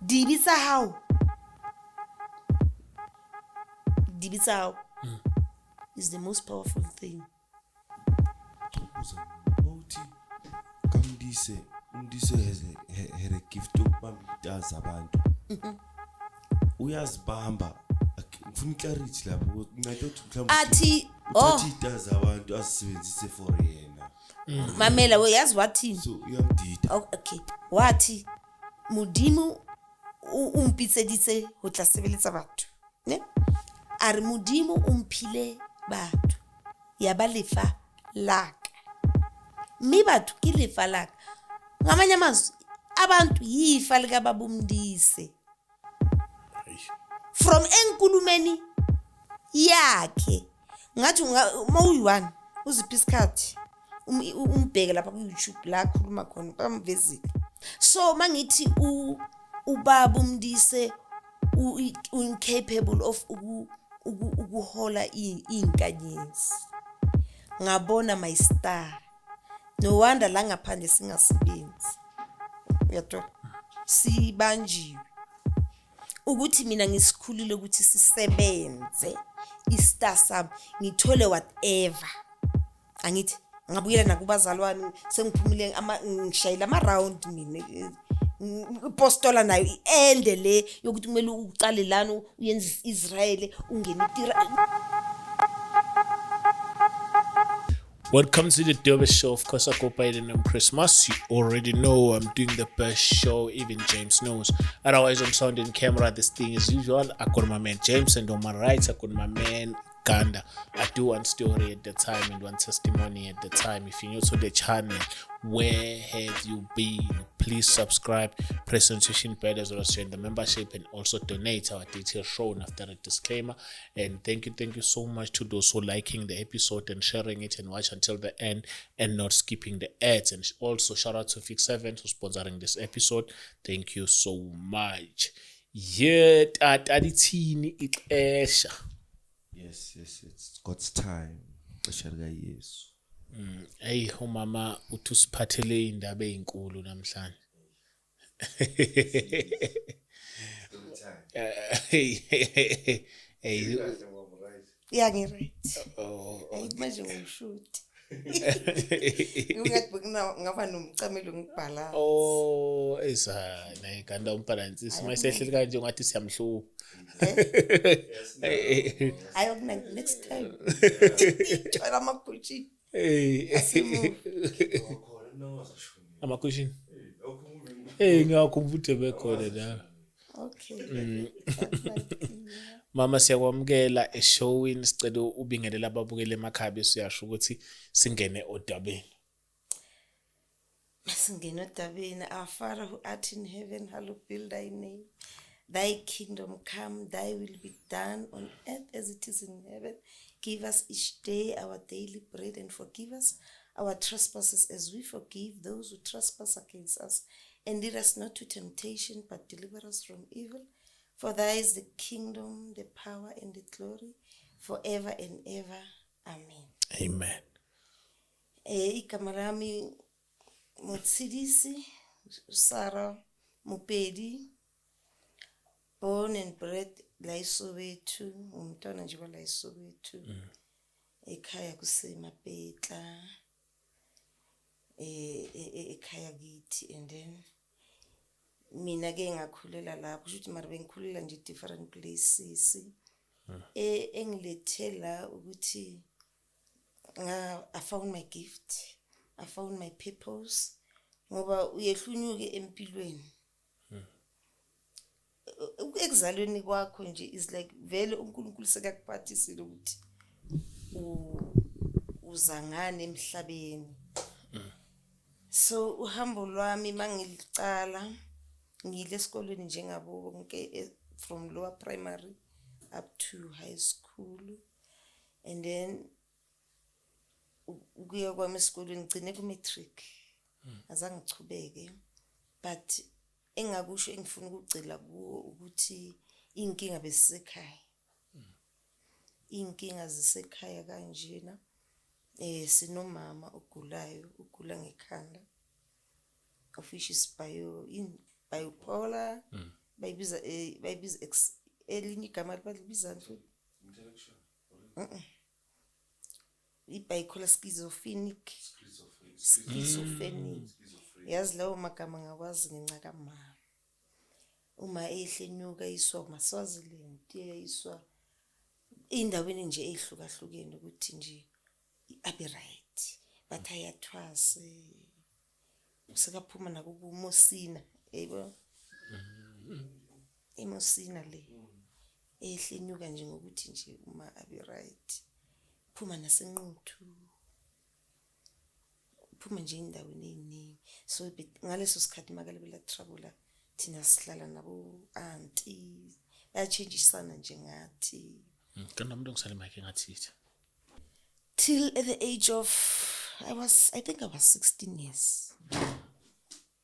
Dibe tsa hao, dibe tsa hao is the most powerful thing. Ubuza mawuthi kaMdise, uMdise has had a gift yokubamba iy'star zabantu. Uyazibamba. Ngifuna i-clarity lapho ukuthi nceda ukuthi mhlawumbe Athi oh, uthatha iy'star zabantu azisebenzise for yena. Mamela, uyazi wathini? So uyamdida. Oh, okay, wathi Modimo o mpitseditse ho tla sebeletsa batho, ne? A re Modimo o mphile batho ya ba lefa laka, mme batho ke lefa laka. Ngamanye amazwi, abantu yifa likababa uMdise. From enkulumeni yakhe, ngathi uma uyi-one uziphi isikhathi umbheke lapha ku-YouTube la akhuluma khona, bamvezile. So mangithi ubaba uMdise incapable of ukuhola iy'nkanyezi, ngabona my star. No wonder la ngaphandle singasebenzi, uyathola, sibanjiwe ukuthi mina ngisikhulile ukuthi sisebenze i-star sami, ngithole whatever. Angithi ngabuyela nakubazalwane, sengiphumile, ngishayela ama-round mina. Ipostola nayo i-ende le yokuthi kumele ucale lana, uyenze i-Israel, ungene itira. Welcome to the Dobe Show. Of course, I go by the name Christmas. You already know I'm doing the best show, even James knows. Otherwise, on sound and camera, this thing as usual. I got my man James, and on my right, I got my man Ganda. I do one story at the time and one testimony at the time. If you're new to the channel, where have you been? Please subscribe, press the notification bell as well as join the membership, and also donate. Our details shown after a disclaimer. And thank you so much to those who are liking the episode and sharing it and watch until the end and not skipping the ads. And also shout out to Fix7 for sponsoring this episode. Thank you so much. Yeah, tata lithini ixesha? Yes, it's God's time. Ixesha likaYesu. Hey, umama uthi usiphathele indaba ezinkulu namhlanje. Hey, hey. Ya, ngi-right. Oh. Ayi, manje ngishuthi ungathi ngaba nomcamelo ngibhala. Oh, esa naye kanti umbhalansisi mayisehleli kanje ungathi siyamhlupha. Ayi, okuna next time thola amagushi. Hey. Asimove. Amakushini. Hey, ngiyakhumbula bekhona la. Okay. Mama, siyakwamukela eshowini, sicela ubingelele ababukeli emakhaya bese uyasho ukuthi singene odabeni. Masingene odabeni. Our Father who art in heaven, hallowed be thy name. Thy kingdom come, thy will be done on earth as it is in heaven. Give us each day our daily bread, and forgive us our trespasses as we forgive those who trespass against us. And lead us not to temptation, but deliver us from evil. For thy is the kingdom, the power, and the glory, forever and ever. Amen. Amen. Igama lami Motshidisi Sarah Mopedi, born and bred la eSoweto, umntwana nje wala eSoweto. Ekhaya kuseMapetla. Ekhaya kithi, and then mina ke ngakhulela lapho, kusho ukuthi mara bengikhulela nje different places. Engilethe la ukuthi I found my gift, I found my purpose, ngoba uyehlunyuke empilweni. Ekuzalweni kwakho nje is like vele uNkulunkulu sekakuphathisile ukuthi uza ngani emhlabeni. So uhambo lwami mangilicala, ngile esikolweni njengabo bonke, from lower primary up to high school, and then ukuya kwami esikolweni ngigcine ku-matric, azange ngichubeke. But engakusho engifuna ukugcila kuwo ukuthi iy'nkinga besisekhaya, iy'nkinga zisekhaya kanjena. Sinomama ogulayo, ugula ngekhanda, of which is bio in bipolar. Bayibiza bayibiza elinye igama balibizani futhi? I-bipolar schizophrenic. Schizophrenic. Yazi lawo magama ngakwazi ngenxa kamama. Uma ehle enyuka eyiswa kumaSwaziland, eyiswa ey'ndaweni nje ey'hlukahlukene ukuthi nje abe right. Bathi ayathwase. Sekaphuma nakukuMosina, yayibona? IMosina le. Ehle enyuka nje ngokuthi nje uma abe right. Phuma naseNquthu. Phuma nje endaweni ey'ningi. So ngaleso sikhathi makalibela travel thina sihlala nabo auntie, bayatshintshisana nje ngathi. Kanti nomuntu ongisale mic engathi Till at the age of I think I was 16 years.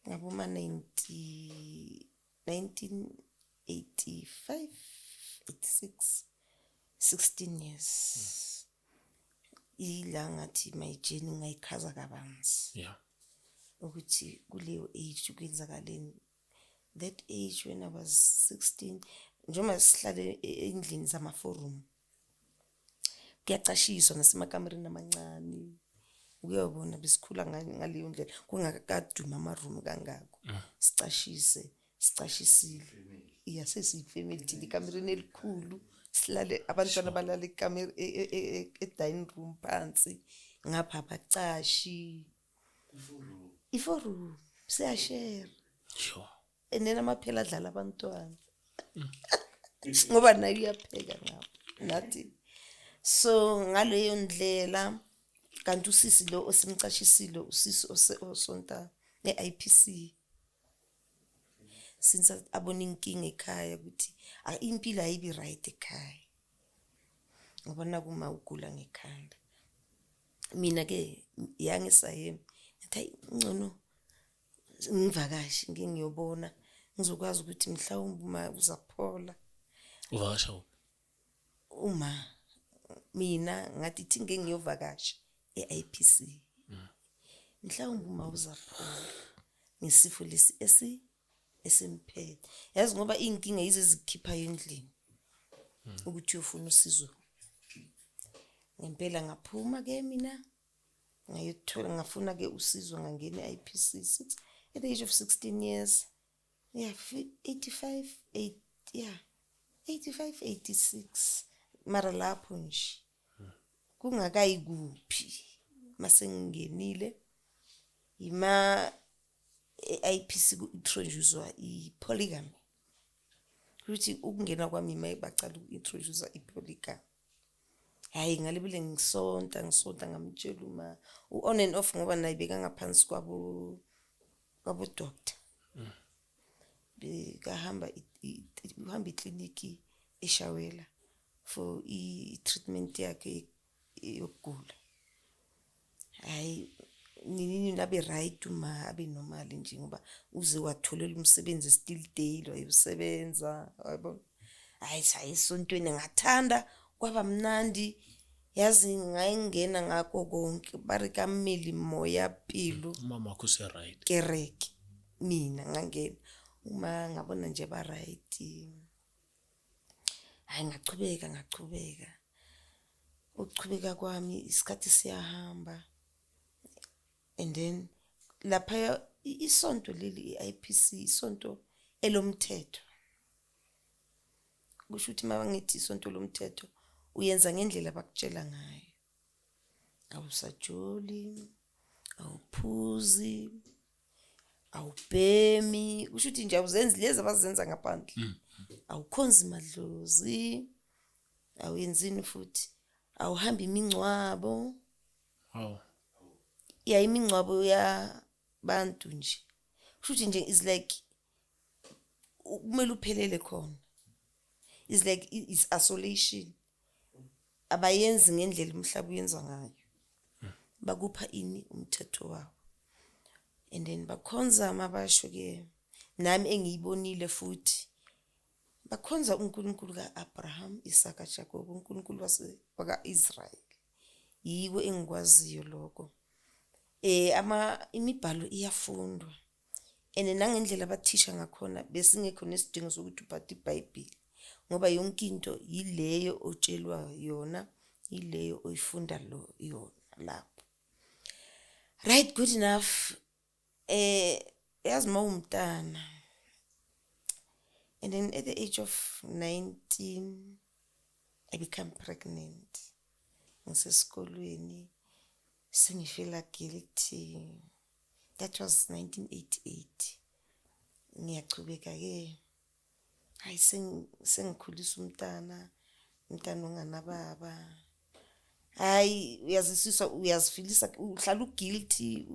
Ngaboma 90 1985 86, 16 years. Ila ngathi my journey ngayichaza kabanzi. Ukuthi kuleyo age kwenzakaleni. That age when I was 16, njengoba sihlale endlini zama-four room, kuyacashiswa nasemakamereni amancane. Ukuyobona besikhula ngaleyo ndlela, kungakadumi ama-room kangako. Sicashise, sicashisile. Iya, sesiyifamily thina ekamereni elikhulu, silale abantwana balale e-dining room phansi, ngapha abacashi. I-four room siyashare. And then amaphela adlala abantwana. Ngoba naye uyapheka ngapha nathi. So ngaleyo ndlela kanti usisi lo osimcashisile, usisi osonta ne-IPC. Since abona inkinga ekhaya ukuthi impilo ayibi right ekhaya. Ngoba nakuma ugula ngekhanda. Mina ke yangisayemi ngathi hayi ngcono ngivakashe ngike ngiyobona, ngizokwazi ukuthi mhlawumbe uma uzaphola. Uvakasha kuphi? Uma mina ngathi ithi ngike ngiyovakasha e-IPC. Mhlawumbe uma uzaphola ngesifo lesi esimphethe. Yazi ngoba iy'nkinga yizo ezikukhiphayo endlini ukuthi uyofuna usizo. Ngempela ngaphuma ke mina ngayothola, ngafuna ke usizo, ngangena e-IPC 6 at the age of 16 years. Yeah, 85, 8, yeah, 85, 86. Mara lapho nje kungakayi kuphi mase ngingenile ima e-IPC ku-introduce-wa i-polygamy. Ukuthi ukungena kwami ima bacala uku-introduce i-polygamy. Hayi ngalibele ngisonta ngamtshela uma u-on and off ngoba naye bekangaphansi kwabo doctor. Bekahamba uhamba ikliniki eShawela for i-treatment yakhe yokugula. Hayi nini abe right uma abe normal nje ngoba uze watholela umsebenzi still daily wayesebenza, yabo. Hayi saye esontweni ngathanda kwaba mnandi. Yazi ngayingena ngakho konke bare ka mmele moya pelo. Umama wakho use right. Kereke mina ngangena uma ngabona nje ba right. Hayi ngachubeka. Ukuchubeka kwami isikhathi siyahamba. And then lapha isonto leli i-IPC isonto elomthetho. Kusho ukuthi mabangithi isonto lomthetho uyenza ngendlela abakutshela ngayo. Awusajoli, awuphuzi, awubhemi, kusho ukuthi nje awuzenzi lezi abazenza ngaphandle. Awukhonzi madlozi, awuyenzini futhi, awuhambi imingcwabo. Hawu. Ya imingcwabo yabantu nje. Kusho ukuthi nje is like kumele uphelele khona. Is like is isolation. Abayenzi ngendlela umhlaba uyenza ngayo. Bakupha ini umthetho wabo. And then bakhonza mabasho ke nami engiyibonile futhi bakhonza uNkulunkulu kaAbraham, Isaka, Jacob, uNkulunkulu wakaIsrael. Yiko engikwaziyo lokho. Ama imibhalo iyafundwa. And nangendlela abathisha ngakhona besingekho nesidingo sokuthi uphathe iBhayibheli, ngoba yonke into yileyo otshelwa yona, yileyo oyifunda lo yona lapho. Right, good enough. Yazi mawumntana, and then at the age of 19 I become pregnant. Ngisesikolweni sengifeel guilty. That was 1988. Ngiyachubeka ke, hayi, sengikhulisa umntana, umntana onganababa. Hayi, uyazisisa, uyazifilisa, uhlala uguilty,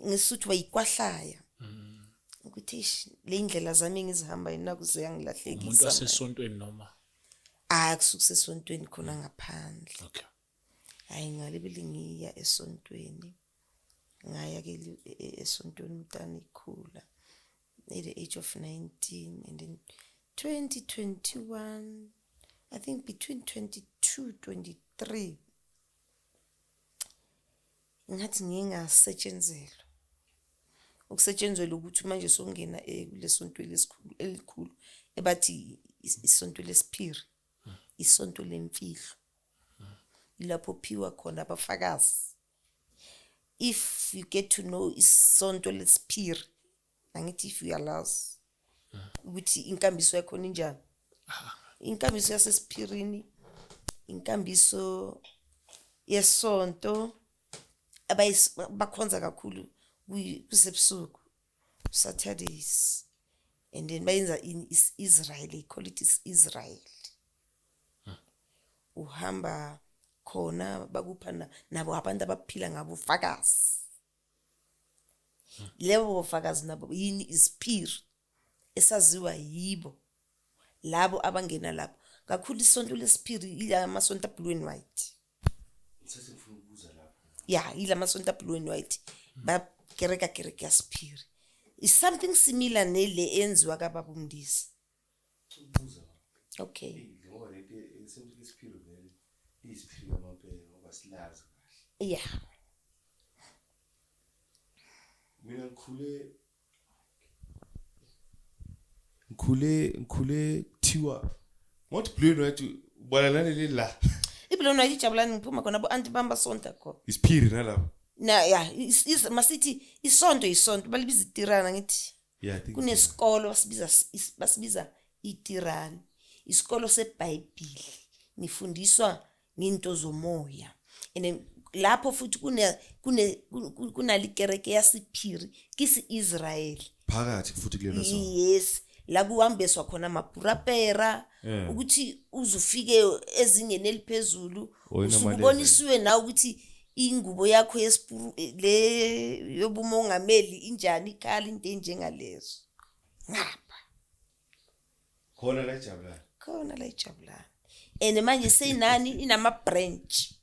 ngesuthu wayikwahlaya ukuthi eish, le indlela zami engizihambayo naku Umuntu ziyangilahlekisa. Wasesontweni noma? Hayi, kusuke sesontweni khona ngaphandle. Okay. Hayi, ngalibele ngiya esontweni, ngaya ke esontweni, umntana ikhula at the age of 19, and then 2021, I think between 22 23, ngathi ngiye ngasetshenzelwa, ukusetshenzelwa ukuthi manje songena kule sonto lesikhulu elikhulu ebathi isonto lesiphiri, isonto lemfihlo, ilapho phiwa khona abafakazi. If you get to know isonto lesiphiri, angithi if uyalazi ukuthi inkambiso yakhona injani, inkambiso yasesiphirini, inkambiso yesonto bakhonza kakhulu kusebusuku, Saturdays, and then bayenza in Israel, they call it is Israel. Uhamba khona bakupha nabo abantu abaphila ngabofakazi, lebo bofakazi nabo yini? Isiphiri esaziwa yibo labo abangena lapho kakhulu. Isonto lesiphiri ila amasonto blue and white. Ngithathe, ngifuna ukubuza lapho. Ya, ila masonto blue and white, bakereka kereke ya sephiri, is something similar nele eyenziwa kababa uMndisi. Ukubuza. Okay. Ngoba lento isonto lesiphiri vele liyisiphiri kwamampela, ngoba silazi kahle. Mina ngikhule kuthiwa ngothi blue and white, ubala naleli la. I-blue and white ijabulani, ngiphuma khona, abo-anti bami basonta khona. Isiphiri nalapho. Na ya, masithi isonto, isonto balibiza itirana, ngithi. Yeah, I think. Kunesikolo basibiza itirani, isikolo sebhayibhili, nifundiswa ngento zomoya, and then lapho futhi kunalikereke yasiphiri kisi-Israyeli. Phakathi futhi kulelo sonto. Yes, la kuhambeswa khona amapurapera ukuthi uzufike ezingeni eliphezulu. Oh, Usuke inama-level. ubonisiwe nawe ukuthi ingubo yakho yesipuru le yobumongameli injani, ikhala into enjengalezo ngapha. Khona la ejabulani. Khona la ijabulani, and manje seyinani, inama-branch.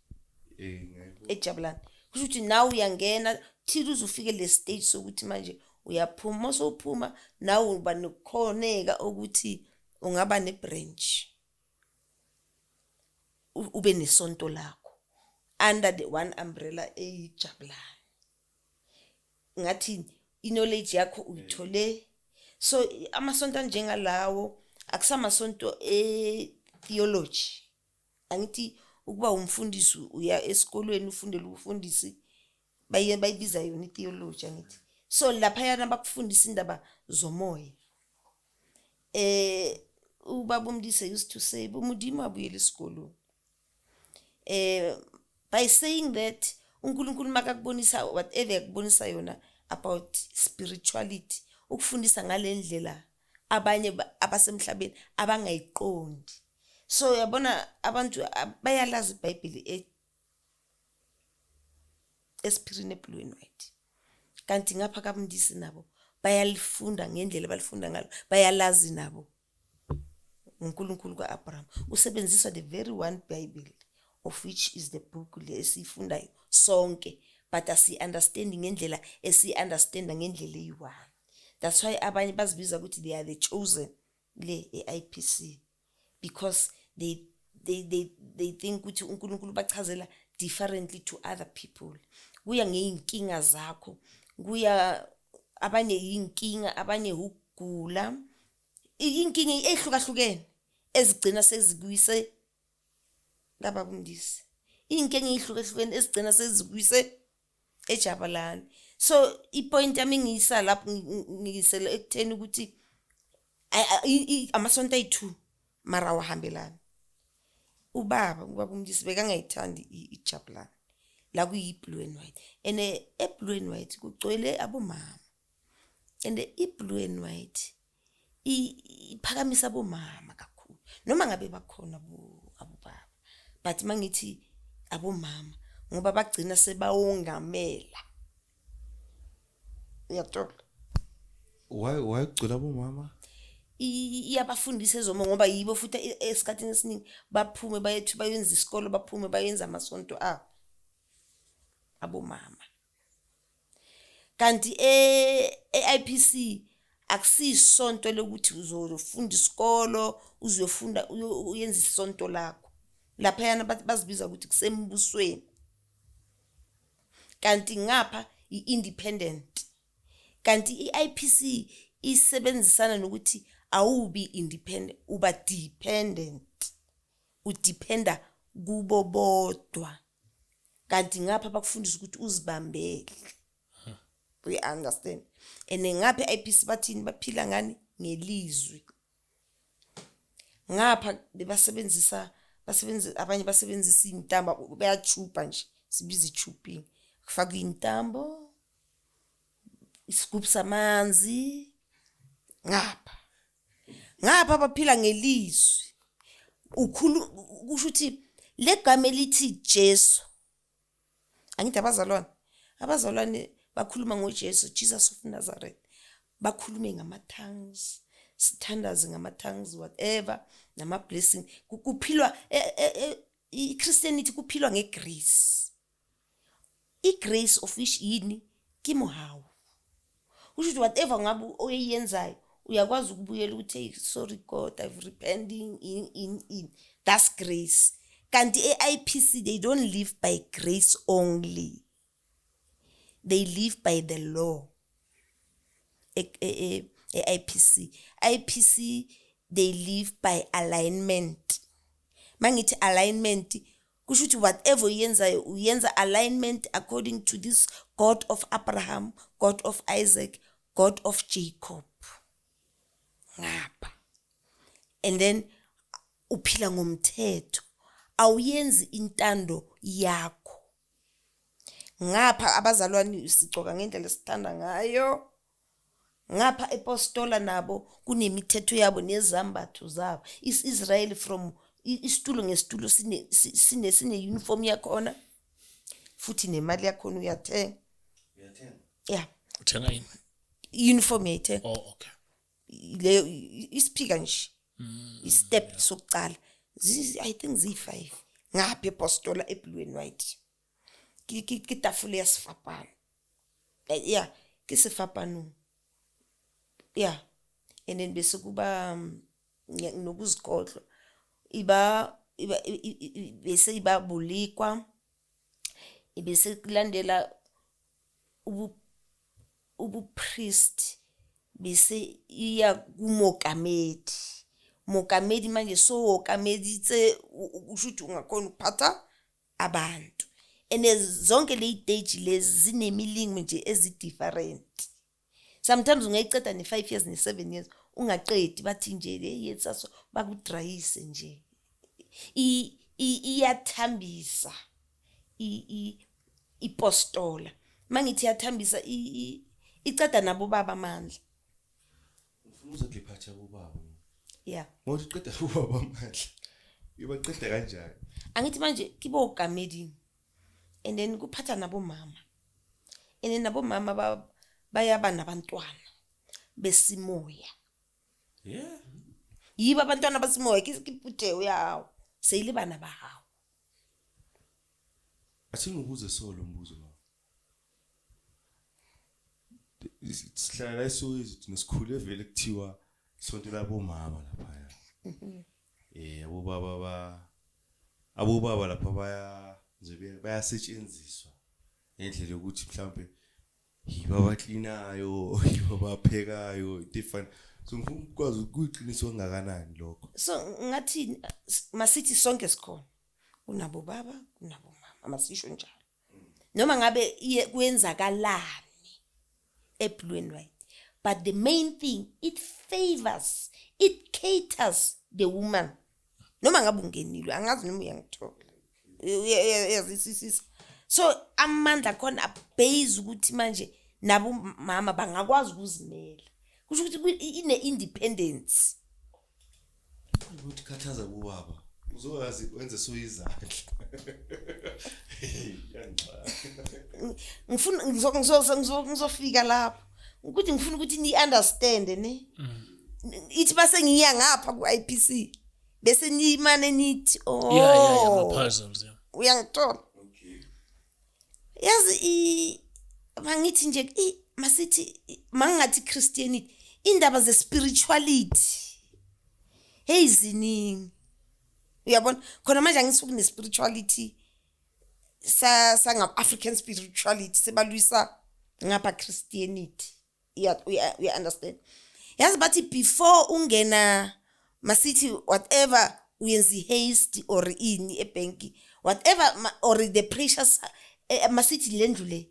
Ngiyayibona. Ejabulani kusho ukuthi nawe uyangena till uze ufike le stage sokuthi manje uyaphuma. Uma sowuphuma nawe uba nokukhoneka ukuthi ungaba ne-branch, ube nesonto lakho under the one umbrella eyijabulani. Ngathi i-knowledge yakho uyithole. So amasonto anjengalawo akusamasonto e-theology, angithi ukuba umfundisi uya esikolweni ufundele ubufundisi, baye bayibiza yona i-theology, angithi? So laphayana bakufundisa indaba zomoya. Ubaba uMndise used to say boModimo abuyele esikolweni. By saying that, uNkulunkulu makakubonisa whatever yakubonisa yona about spirituality, ukufundisa ngalendlela abanye abasemhlabeni abangayiqondi. So yabona abantu bayalazi iBhayibheli esiphirini eblue and white, kanti ngapha kaMndisi nabo bayalifunda ngendlela abalifunda ngalo, bayalazi nabo. uNkulunkulu ka-Abraham usebenzisa the very one Bible, of which is the book le esiyifundayo sonke, but asiyi-understandi ngendlela esiyi-understanda ngendlela eyi-one. That's why abanye bazibiza ukuthi they are the chosen le e-IPC, because they think ukuthi uNkulunkulu bachazela differently to other people. Kuya ngey'nkinga zakho, kuya Abanye yinkinga, abanye ukugula, inkinga ehlukahlukene ezigcina sezikuyise kababa uMndisi, iy'nkinga ey'hlukahlukene ezigcina sezikuyise eJabalani. So i-point yami ngiyisa lapho, ngiyisela ekutheni ukuthi amasonto ayi-two mara awahambelani. Ubaba uMndisi bekangayithandi iJabulani la kuyi-blue and white, and e-blue and white kugcwele abomama, and i-blue and white iphakamisa abomama kakhulu, noma ngabe bakhona abobaba, but mangithi abomama ngoba bagcina sebawongamela, uyathola. Why kugcwele abomama? Iyabafundisa ezoma ngoba yibo futhi esikhathini esiningi baphume bayethu bayenza isikolo, baphume bayenza amasonto abo abomama. Kanti e-IPC akusisonto lokuthi uzofunda isikolo, uzofunda uyenza isonto lakho. Laphayana bazibiza ukuthi kusembusweni, kanti ngapha i-independent. Kanti i-IPC isebenzisana nokuthi awubi independent, uba dependent, udependa kubo bodwa. Kanti ngapha bakufundisa ukuthi uzibambele, we understand. And ngapha i-IPC bathini, baphila ngani? Ngelizwi. Ngapha bebasebenzisa, basebenzisa abanye basebenzisa iy'ntambo, bayachupa nje, sibiza i-chuping, kufakwa iy'ntambo, isigubhu samanzi. Ngapha baphila ngelizwi. Ukhulu kusho ukuthi le gama elithi Jesu, angithi abazalwane bakhuluma ngoJesu, Jesus of Nazareth, bakhulume ngama-tongues, sithandaze ngama-tongues, whatever, nama-blessing. Kuphilwa i-Christianity, kuphilwa nge-grace. I-grace of which yini? Ke mohau. Kusho ukuthi whatever ngabe oyenzayo uyakwazi ukubuyela ukuthi hey, sorry God, I've repenting in that's grace. Kanti e-IPC they don't live by grace only, they live by the law. E-IPC, IPC they live by alignment. Mangithi alignment kusho ukuthi whatever uyenzayo uyenza alignment according to this God of Abraham, God of Isaac, God of Jacob. Ngapha and then uphila ngomthetho, awuyenzi intando yakho. Ngapha abazalwane sigcoka ngendlela esithanda ngayo, ngapha epostola nabo kunemithetho yabo nezambatho zabo. Israel from isitulo ngesitulo sine uniform yakhona, futhi nemali yakhona uyathenga. Uyathenga? Yeah. Uthenga yini? Uniform uyayithenga. Oh, okay. Leyo isiphika nje, i-step sokuqala, I think ziyi-5 ngapha epostola e-blue and white. Ke tafole ya sefapano, yeah, ke sefapanong, yeah. And then bese kuba nokuzikhohlwa, iba bese iba bulikwa, bese kulandela ubupriest, bese iya kumokamedi. Mokamedi manje so wokameditse, kusho ukuthi ungakhona ukuphatha abantu. And zonke le stage lezi zinemilingo nje ezi-different. Sometimes ungayiceda ne-5 years ne-7 years ungaqedi, bathi nje le yetsaso bakudrayise nje. Iyathambisa ipostola. Mangithi iyathambisa, iceda nabo baba amandla. Ngifuna uze kule yabobaba. Yeah. Ngoba uqeda ubaba amandla, ibaqeda kanjani? Angithi manje kibo kamedi, and then kuphatha nabomama, and then nabomama bayaba nabantwana besimoya. Yeah. Yibo abantwana basimoya, ke phutheo ya hao, seyile bana ba hao. Athi ngibuze so lo mbuzo baba. Sihlala la eSoweto thina, sikhule vele kuthiwa sonto labomama lapha. Abobaba lapha baya nje bayasetshenziswa ngendlela yokuthi mhlambe Yibo abaklinayo, yibo abaphekayo, into efana. So ngifuna ukwazi kuyiqiniso kangakanani lokho. So ngathi masithi sonke sikhona, kunabo baba, kunabo mama, masisho njalo. Noma ngabe kwenzakalani e-blue and white, but the main thing, it favors, it caters the woman. Noma ngabe ungenile, angazi noma uyangithola. Uyazisisisa. So amandla khona abase ukuthi manje nabo mama bangakwazi ukuzimela, kusho ukuthi ine-independence. Ukuthi khathaza kubaba, uzokazi wenze soyizandla. Yangixaka. Ngifuna ngizofika lapho ukuthi ngifuna ukuthi ni-understand ne ithi base ngiya ngapha ku-IPC bese nimane nithi, oh. Yeah, ama-puzzles, yeah. Uyangithola? Yazi, mangithi nje masithi mangingathi Christianity, indaba ze-spirituality, hey, ziningi. Uyabona khona manje angisuki ne-spirituality sa sanga African spirituality, sebalwisa ngapha Christianity. Uya understand? Yazi bathi before ungena, masithi whatever uyenza, i-haste or ini ebhenki, whatever or the precious, masithi le ndlu le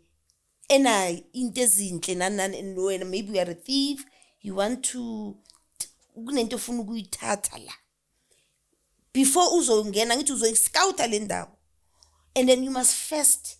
ena into ezinhle nani nani, and wena maybe you are a thief, you want to, kunento ofuna ukuyithatha la. Before uzongena, ngithi uzoyi-scouta le ndawo, and then you must first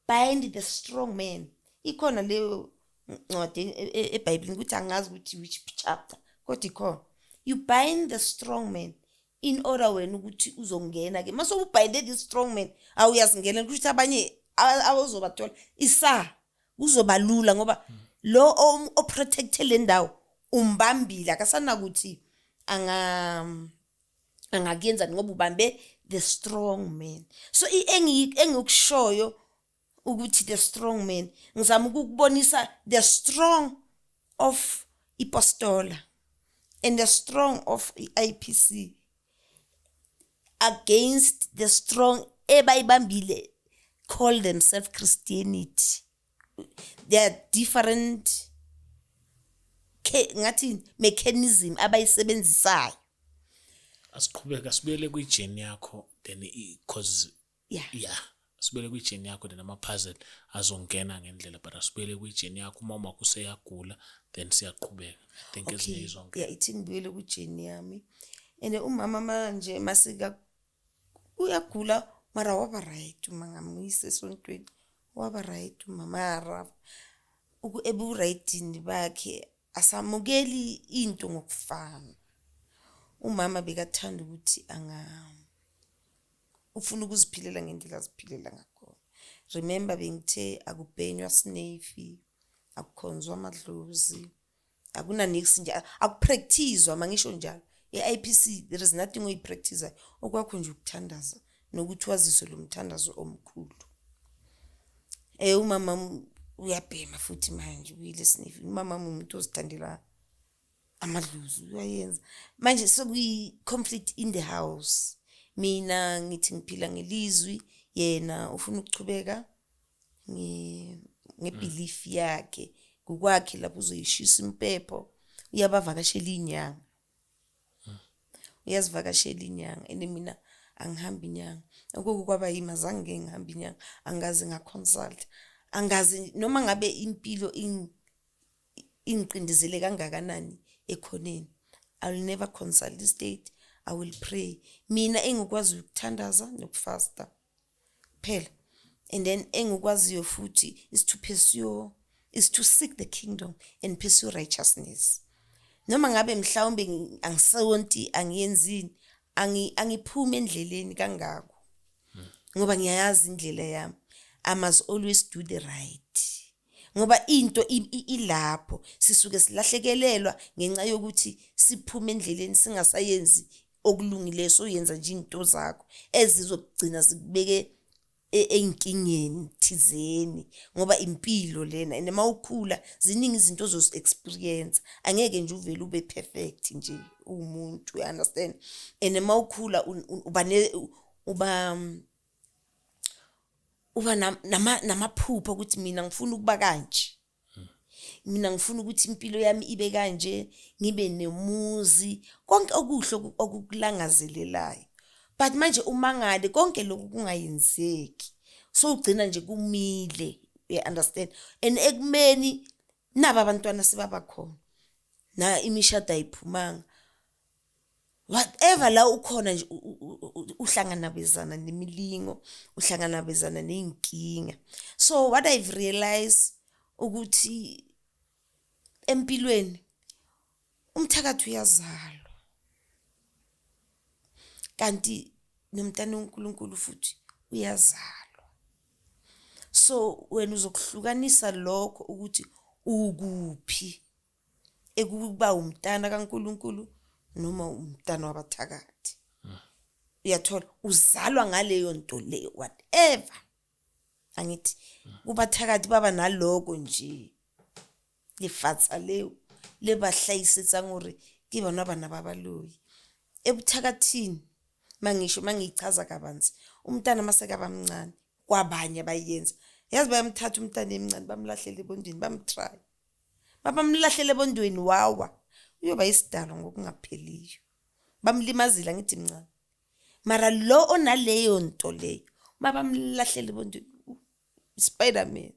bind the strong man. Ikhona leyo ncwadi eBhayibhelini, ukuthi angazi ukuthi which chapter, kodwa ikhona. You bind the strong man in order wena ukuthi uzongena ke. Mase ubhayinde the strong man, awuyazingena, kusho ukuthi abanye abazobathola isa kuzoba lula, ngoba lo oprotecte le ndawo umbambile, akasanakuthi angakuyenzani ngoba ubambe the strong man. So engikushoyo ukuthi the strong man, ngizama ukukubonisa the strong of ipostola and the strong of i-IPC against the strong ebayibambile call themselves Christianity. There are different ngathi mechanism abayisebenzisayo. Asiqhubeka, sibuyele kwi-journey yakho then, cause yeah, sibuyele kwi-journey yakho, then ama-puzzle azongena ngendlela, but asibuyele kwi-journey yakho. Uma wakho useyagula, then siyaqhubeka. I think ezinye izonke. Yeah, ithi ngibuyele kwi-journey yami. And umama manje masika uyagula, mara waba right. Uma ngamuyisa esontweni, waba right umama, mara eburightini bakhe asamukeli into ngokufana. Umama bekathanda ukuthi anga ufuna ukuziphilela ngendlela aziphilela ngakhona. Remember, bengithe akubhenywa snuff, akukhonzwa amadlozi, akunanix nje, akupracticewa. Mangisho njalo, e-IPC there is nothing oyipracticeayo, okwakho nje ukuthandaza nokuthi waziswe lo mthandazo omkhulu. Umama uyabhema futhi manje, uyile snuff. Umama umuntu ozithandela amadlozi, uyayenza. Manje sekuyi-conflict in the house. Mina ngithi ngiphila ngelizwi, yena ufuna ukuchubeka ngebelief yakhe ngokwakhe. Lapho uzoyishisa impepho, uyabavakashela iy'nyanga, uyazivakashela inyanga, and mina angihambi inyanga. Okuke kwaba yimi, azange ngike ngihambe inyanga, angaze ngaconsult, angazi noma ngabe impilo ingiqindezele kangakanani ekhoneni, I will never consult the state. I will pray. Mina engikwaziyo ukuthandaza nokufasta kuphela, and then engikwaziyo futhi is to pursue, is to seek the kingdom and pursue righteousness. Noma ngabe mhlawumbe angisonti, angiyenzini, angiphumi endleleni kangako, ngoba ngiyayazi indlela yami. I must always do the right, ngoba into ilapho sisuke silahlekelelwa ngenxa yokuthi siphume endleleni, singasayenzi okulungileyo, soyenza nje into zakho ezizokugcina zikubeke ey'nkingeni thizeni, ngoba impilo lena, and uma ukhula ziningi izinto ozozi-experience. Angeke nje uvele ube perfect nje uwumuntu, you understand? And uma ukhula uba namaphupho ukuthi mina ngifuna ukuba kanje. Mina ngifuna ukuthi impilo yami ibe kanje, ngibe nemuzi, konke okuhle okukulangazelelayo. But manje umangale konke lokhu kungayenzeki, so ugcina nje kumile, you understand? And ekumeni naba abantwana sebaba khona, na imishado ayiphumanga, whatever la ukhona nje uhlanganabezana nemilingo, uhlanganabezana ney'nkinga. So what I've realized ukuthi empilweni umthakathi uyazalwa, kanti nomntana uNkulunkulu futhi uyazalwa. So wena uzokuhlukanisa lokho ukuthi ukuphi, ekuba umntana kaNkulunkulu noma umntana wabathakathi. Uyathola, uzalwa ngaleyo nto leyo, whatever. Angithi kubathakathi baba naloko nje, lefatsha leo le ba hlayisetsang hore ke bona bana ba baloi. Ebuthakathini mangisho mangichaza kabanzi, umntana masekaba mncane kwabanye abayenza, yazi bayamthatha umntana emncane bamlahlele ebondweni, bamtry, babamlahlele ebondweni, wawa, uyoba isidalwa ngokungapheliyo, bamlimazile angithi mncane. Mara lo onaleyo nto leyo mabamlahlele ebondweni, Spiderman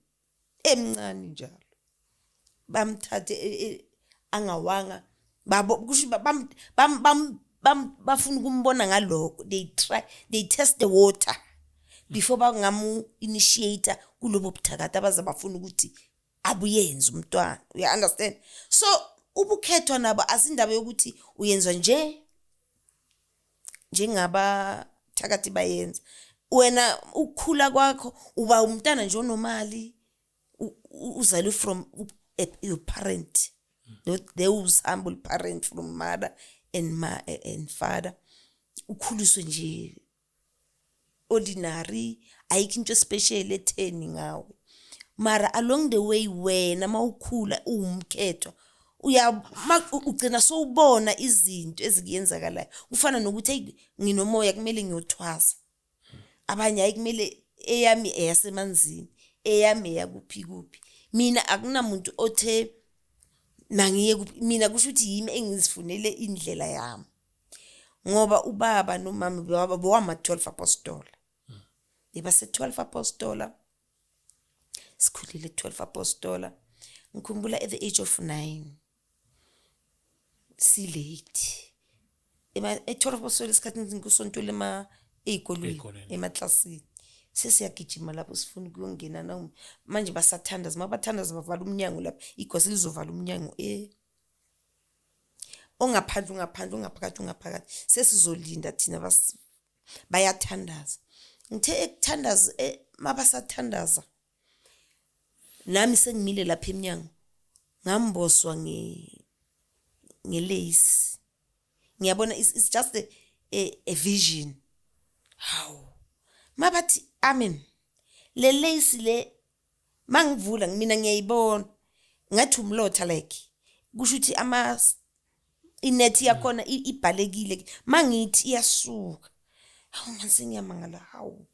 emncane njalo, bamthathe angawanga, babo kusho bafuna ukumbona ngalokho. They try, they test the water before bangamu initiate kulobo buthakathi abaze bafuna ukuthi abuyenze umntwana, you understand? So ubukhethwa nabo asindaba yokuthi uyenzwa nje njengabathakathi bayenza. Wena ukukhula kwakho uba umntana nje onomali, uzalwe from your parent, those humble parent from mother and ma and father, ukhuliswe nje ordinary, ayikho into special etheni ngawe. Mara along the way wena mawukhula uwumkhethwa, uya ugcina sowubona izinto ezikuyenzakalayo, kufana nokuthi hey, nginomoya kumele ngiyothwasa. Abanye hayi, kumele eyami eyasemanzini, eyami eyakuphi kuphi. Mina akunamuntu othe mangiye kuphi, mina kusho ukuthi yimi engizifunele indlela yami, ngoba ubaba nomama bowama-12 apostola, bebase-12 apostola, sikhulile 12 apostola. Ngikhumbula at the age of 9, si-late e-12 apostola, esikhathini kusontwele ey'kolweni, Ey'kolweni. Emaklasini sesiyagijima lapho sifuna ukuyongena na manje basathandaza, uma bathandaza bavala umnyango lapho, igosi lizovala umnyango, ongaphandle ungaphandle, ungaphakathi ungaphakathi, sesizolinda thina bayathandaza. Ngithe ekuthandaza, mabasathandaza nami sengimile lapha eminyango, ngamboswa nge-lace, ngiyabona it's just a vision. Hawu, mabathi amen, le lace le mangivula mina ngiyayibona ngathi umlotha, like kusho ukuthi ama inethi yakhona ibhalekile, mangithi iyasuka. Hawu man, sengiyamangala, hawu,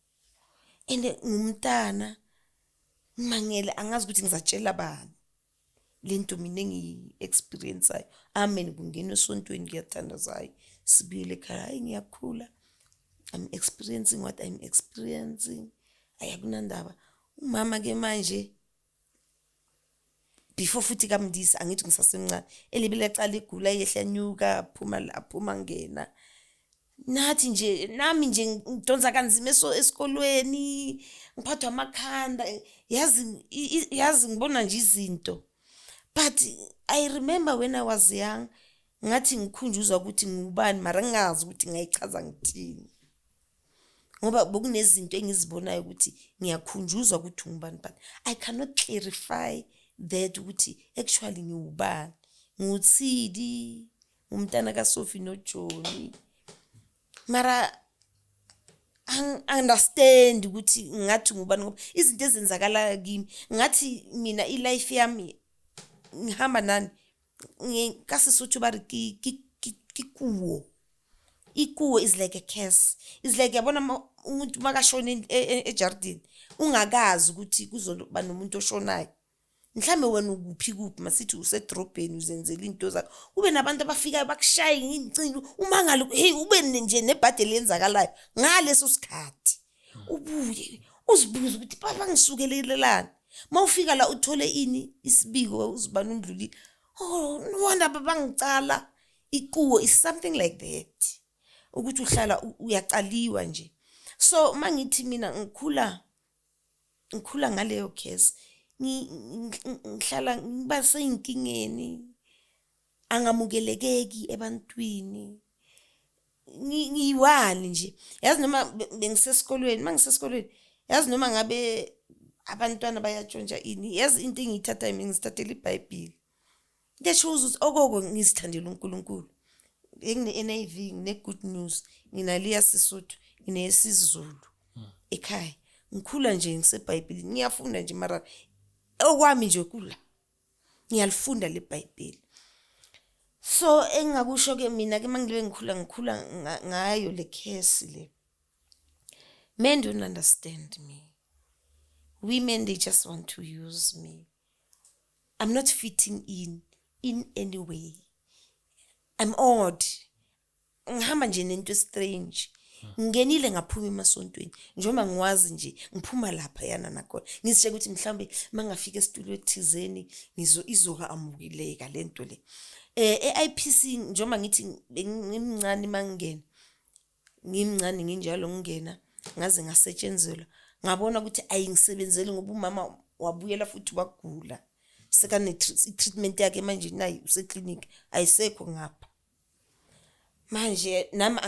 and ngumntana ngimangele, angazi ukuthi ngizatshela bani lento mina engiyi-experience-ayo. Amen, kungena esontweni, kuyathandaza, hayi, sibuyele ekhaya, hayi, ngiyakhula, I'm experiencing what I'm experiencing, hayi, akunandaba. Umama-ke manje before futhi kamndisa, angithi ngisasemncane, elibele ecala egula, yehla nyuka, phuma aphuma ngena, nathi nje nami nje ngidonsa kanzima esikolweni, ngiphathwa amakhanda, yazi yazi ngibona nje izinto. But I remember when I was young, ngathi ngikhunjuzwa ukuthi ngubani, mara ngingazi ukuthi ngayichaza ngithini, ngoba bekunezinto engizibonayo ukuthi ngiyakhunjuzwa ukuthi ungubani, but I cannot clarify that ukuthi actually ngiwubani, nguTsidi, umntana kaSophie noJohnny, mara angi-understand ukuthi ngathi ngubani, ngoba izinto ezenzakala kimi ngathi mina i-life yami ngihamba nani. Ka Sesotho ba re ke kuo, ikuo is like a curse, is like yabona umuntu makashona ejardini, ungakazi ukuthi kuzoba nomuntu oshonayo. Mhlambe wena ukuphi kuphi, masithi usedrobheni uzenzela into zakho, kube nabantu abafikayo bakushaye ngey'ncingo, umangale, hey, ube nje nebhadi eliyenzakalayo ngaleso sikhathi. Ubuye uzibuze ukuthi baba ngisukelelelani. Uma ufika la uthole ini, isibiko, uzibani undlulile. Oh, no wonder babangicala ikuwo, is something like that, ukuthi uhlala uyacaliwa nje. So mangithi mina ngikhula ngaleyo case, ngihlala ngiba sey'nkingeni, angamukelekeki ebantwini, ngiyi-one nje. Yazi noma bengisesikolweni, uma ngisesikolweni, yazi noma ngabe abantwana bayatshontsha ini, yazi into engiyithathayo mina, ngizithathela iBhayibheli. Into eshows ukuthi okoko ngizithandela uNkulunkulu. Ngine-NIV, ngine-Good News, nginaleya Sesotho, ngineyesiZulu ekhaya. Ngikhula nje ngiseBhayibhelini, ngiyafunda nje, mara okwami nje kula ngiyalifunda le Bhayibheli. So engingakusho-ke mina-ke, uma ngibe ngikhula ngayo le curse le, men don't understand me, women, they just want to use me. I'm not fitting in any way. I'm odd, ngihamba nje nento strange. Ngingenile ngaphuma emasontweni, njengoba ngiwazi nje ngiphuma lapha yana nakhona, ngizitshela ukuthi mhlawumbe mangafika esitulo ethizeni ngizo izoka-amukeleka le nto le. E-IPC, njengoba ngithi bengimncane mangingena, ngimncane nginjalo, ngingena ngaze ngasetshenzelwa, ngabona ukuthi ayingisebenzeli, ngoba umama wabuyela futhi wagula, sekane i-treatment yakhe manje, nayi useklinikhi, ayisekho ngapha manje. Nami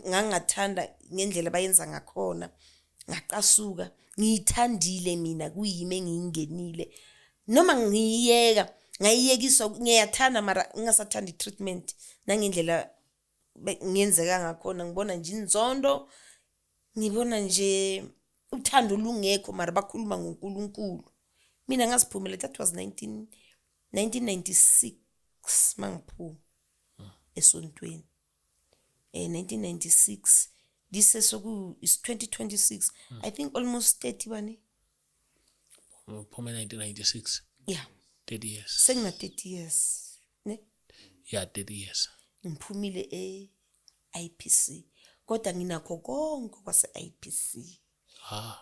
ngangathanda ngendlela abayenza ngakhona, ngaqasuka. Ngiyithandile mina, kuyimi engiyingenile, noma ngiyiyeka, ngayiyekiswa, ngiyathanda, mara ngingasathanda i-treatment nangendlela ngiyenzeka ngakhona. Ngibona nje inzondo, ngibona nje uthando lungekho, mara bakhuluma ngoNkulunkulu. Mina ngaziphumela, that was 1996 mangiphuma esontweni, 1996. This sesoku is 2026, I think almost 30 bani. Uphume 1996? Yeah. 30 years. Sengina 30 years ne. Yeah, 30 years. Ngiphumile e-IPC, kodwa nginakho konke kwase-IPC. Ah.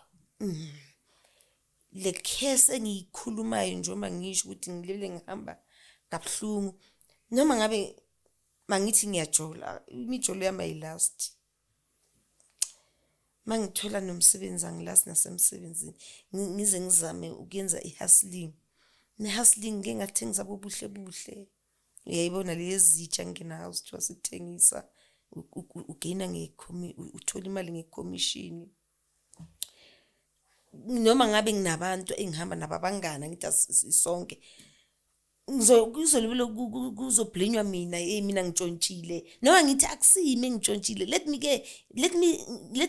Le case engiyikhulumayo, njengoba ngisho ukuthi ngilele ngihamba kabuhlungu, noma ngabe mangithi ngiyajola, imijolo yami ayi-last. Mangithola nomsebenzi, angi-last nasemsebenzini. Ngize ngizame ukuyenza i-hustling, ne-hustling ngike ngathengisa bobuhle buhle, uyayibona le zitsha ngena house, kuthiwa sithengisa, ugeyina, uthola imali nge-commission. Noma ngabe nginabantu engihamba nabo, abangani, angithi sonke kuzolibele kuzo-blame-wa mina, hey, mina ngitshontshile, noma ngithi akusimi engitshontshile. Let me ke let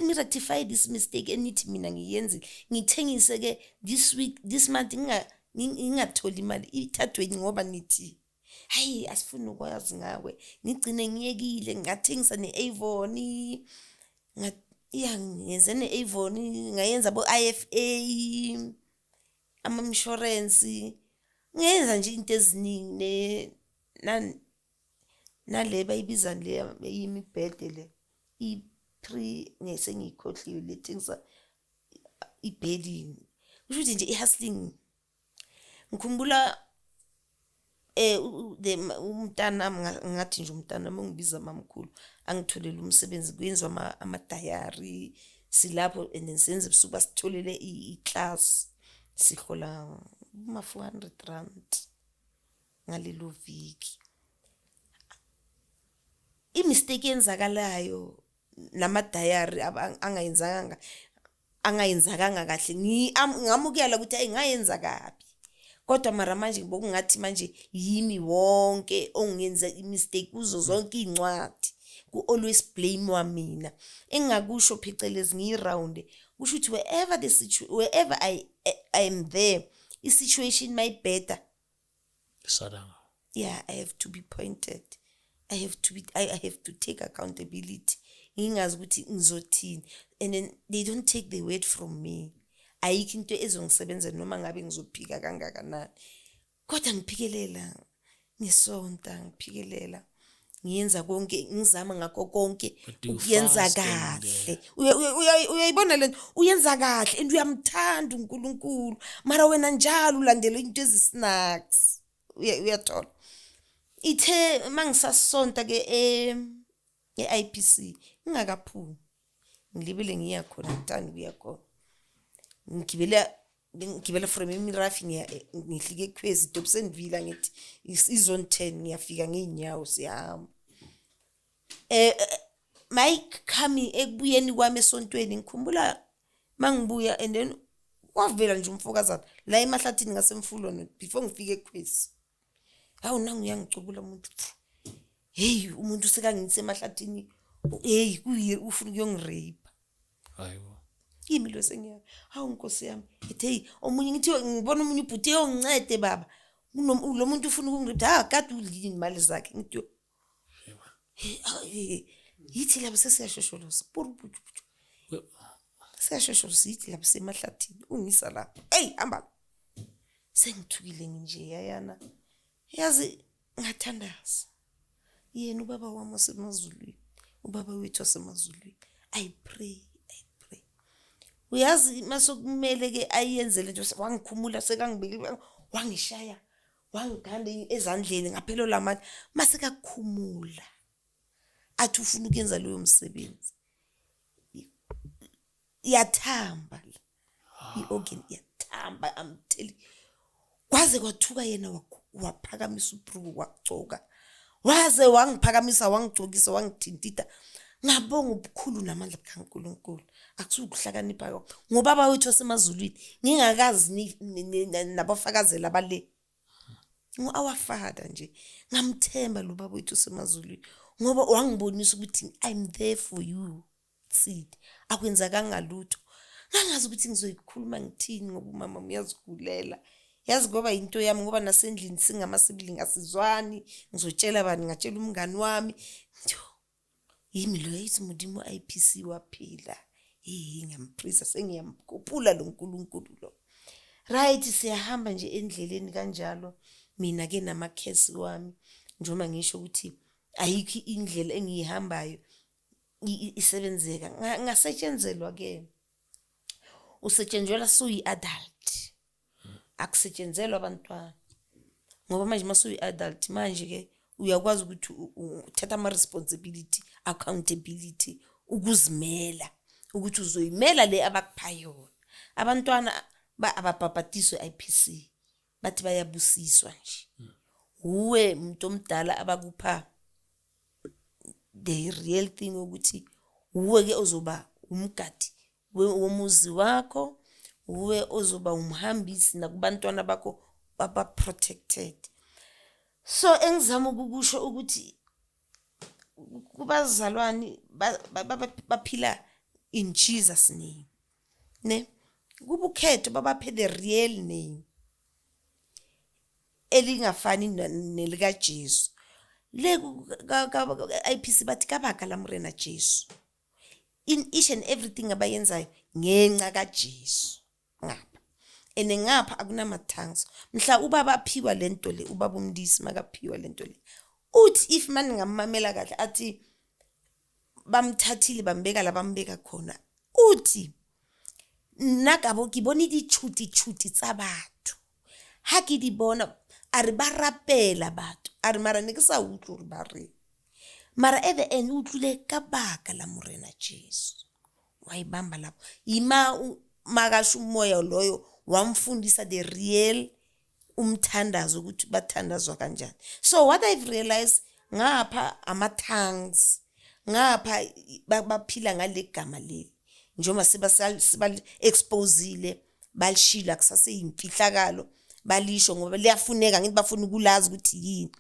me rectify this mistake enithi mina ngiyenzile. Ngithengise ke this week, this month, ngingatholi imali, ithathwe ngoba nithi hayi, asifuni ukwazi ngawe. Ngigcine ngiyekile, ngathengisa ne-Avon, ya, ngenze ne-Avon, ngayenza bo-IFA, ama-insurance, ngenza nje into eziningi, nale bayibiza le eyimibhede le, i-pre, sengiyikhohliwe, lethengisa i-bedding. Kusho ukuthi nje i-hustling. Ngikhumbula umntanami, ngathi nje umntanami ungibiza mamkhulu, angitholele umsebenzi, kwenziwa ama-diary, silapho and then senze ebusuku, basitholele i-class, sihola kuma-R400 ngalelo viki. I-mistake eyenzakalayo nama-diary angayenzakanga kahle, ngamukela ukuthi hayi, ngayenza kabi, kodwa mara manje bokungathi manje yimi wonke ongenza i-mistake kuzo zonke iy'ncwadi, ku-always blame mina. Engingakusho phecelezi ngiyi-round, kusho ukuthi wherever I am there, i-situation mayibheda, Sadanga. yeah, I have to be pointed, I have to take accountability, ngingazi ukuthi ngizothini, and then they don't take the word from me. Ayikho into ezongisebenza noma ngabe ngizophika kangakanani. Kodwa ngiphikelela ngisonta, ngiphikelela ngiyenza konke, ngizama ngakho konke But do you ukuyenza fast and, kahle. Uyayibona lento, uyenza kahle and uyamthanda uNkulunkulu, mara wena njalo ulandela into ezi-snacks. Uyathola ithe mangisasonta ke e-IPC, ngingakaphumi, ngilibele ngiya khona, ngithanda ukuya khona, ngigibela from eMirafi, ngiya ngihlike eKhwezi, Dobsonville, ngithi i-zone 10, ngiyafika ngey'nyawo, siyahamba. My coming, ekubuyeni kwami esontweni, ngikhumbula mangibuya and then kwavela nje umfokazana la emahlathini ngasemfulweni before ngifike eKhwezi. Hawu, nangu uyangicubula umuntu. Hey, umuntu sekangithe emahlathini, hey, kuyi ufuna ukuyongirape. Hayibo. Kimi lo sengiya, hawu nkosi yami, ethi hey, omunye ngithi ngibona omunye ubhuti, eyongincede baba, lo muntu ufuna ukungirape. Ha, kade udlile imali zakhe. Ngithi yo, hey, hey, yithi lapho sesiyashosholoza, puru puchu siyashosholoza, yithi lapho semahlathini, ungisa lapho, hey, hamba. Sengithukile nje yayana, yazi ngathandaza yena ubaba wami wasemazulwini, ubaba wethu wasemazulwini. I pray, I pray. Uyazi masokumele ke ayenze lento, wangikhumula, sekangibekile, wangishaya, wangiganda ezandleni, ngaphelelwa lamandla. Masekakhumula athi ufuna ukuyenza leyo msebenzi, iyathamba i-organ, iyathamba. I'm telling, kwaze kwathuka yena, waphakamisa ubhruku, wagcoka, waze wangiphakamisa, wangigcokisa, wangithintitha. Ngabonga ubukhulu namandla kaNkulunkulu. Akusukuhlakanipha ngobaba wethu wasemazulwini, ngingakazi nabafakazela bale ngu-our Father nje. Ngamthemba lo baba wethu osemazulwini ngoba wangibonisa ukuthi I'm there for you. Seed akwenzakanga lutho. Ngangazi ukuthi ngizoyikhuluma ngithini ngoba umama uyazigulela, yazi, ngoba into yami, ngoba nasendlini singama-sibling asizwani. Ngizotshela bani? Ngatshela umngani wami. Ngithi, yimi lo yayithi Modimo IPC waphila. Hey, ngiyamprisa, sengiyamkhuphula lo nkulunkulu lo. Right, siyahamba nje endleleni kanjalo, mina ke namakhesi wami, njengoba ngisho ukuthi ayikho indlela engiyihambayo isebenzeka. Ngasetshenzelwa ke, usetshenzelwa suyi-adult, akusetshenzelwa abantwana, ngoba manje masuyi-adult manje ke uyakwazi ukuthi uthatha ama-responsibility, accountability, ukuzimela, ukuthi uzoyimela le abakupha yona. Abantwana ababhabhadiswe IPC, bathi bayabusiswa nje. Uwe umuntu omdala abakupha the real thing, ukuthi uwe ke ozoba umgadi womuzi wakho, uwe ozoba umhambisi nakubantwana bakho, baba protected. So engizama ukukusho ukuthi kubazalwane baphila in Jesus name, ne kubukhetho babaphe the real name elingafani nelika Jesu. Le IPC bathi ka baka la Morena Jesu in each and everything abayenzayo, ngenxa kaJesu ngapha and ngapha akunama-tongues. Mhla ubaba aphiwa lento le, ubaba umndisi makaphiwa lento le, uthi if mani ngamamela kahle, athi bamthathile bambeka la bambeka khona, uthi nna ka bo ke bone ditšhuti-tšhuti tsa batho. Ha ke di bona, a re ba rapela batho, a re mara ne ke sa utlwe gore ba reng, mara at the end o utlwile ka baka la Morena Jesu. Wayibamba lapho yima makasho umoya loyo wamfundisa the real umthandazo, ukuthi bathandazwa kanjani. So what I've realized ngapha, ama-tongues ngapha, baphila ngale gama leli, njengoba seba-exposile, balishilo, akusaseyimfihlakalo, balisho ngoba liyafuneka. Ngithi bafuna ukulazi ukuthi yini,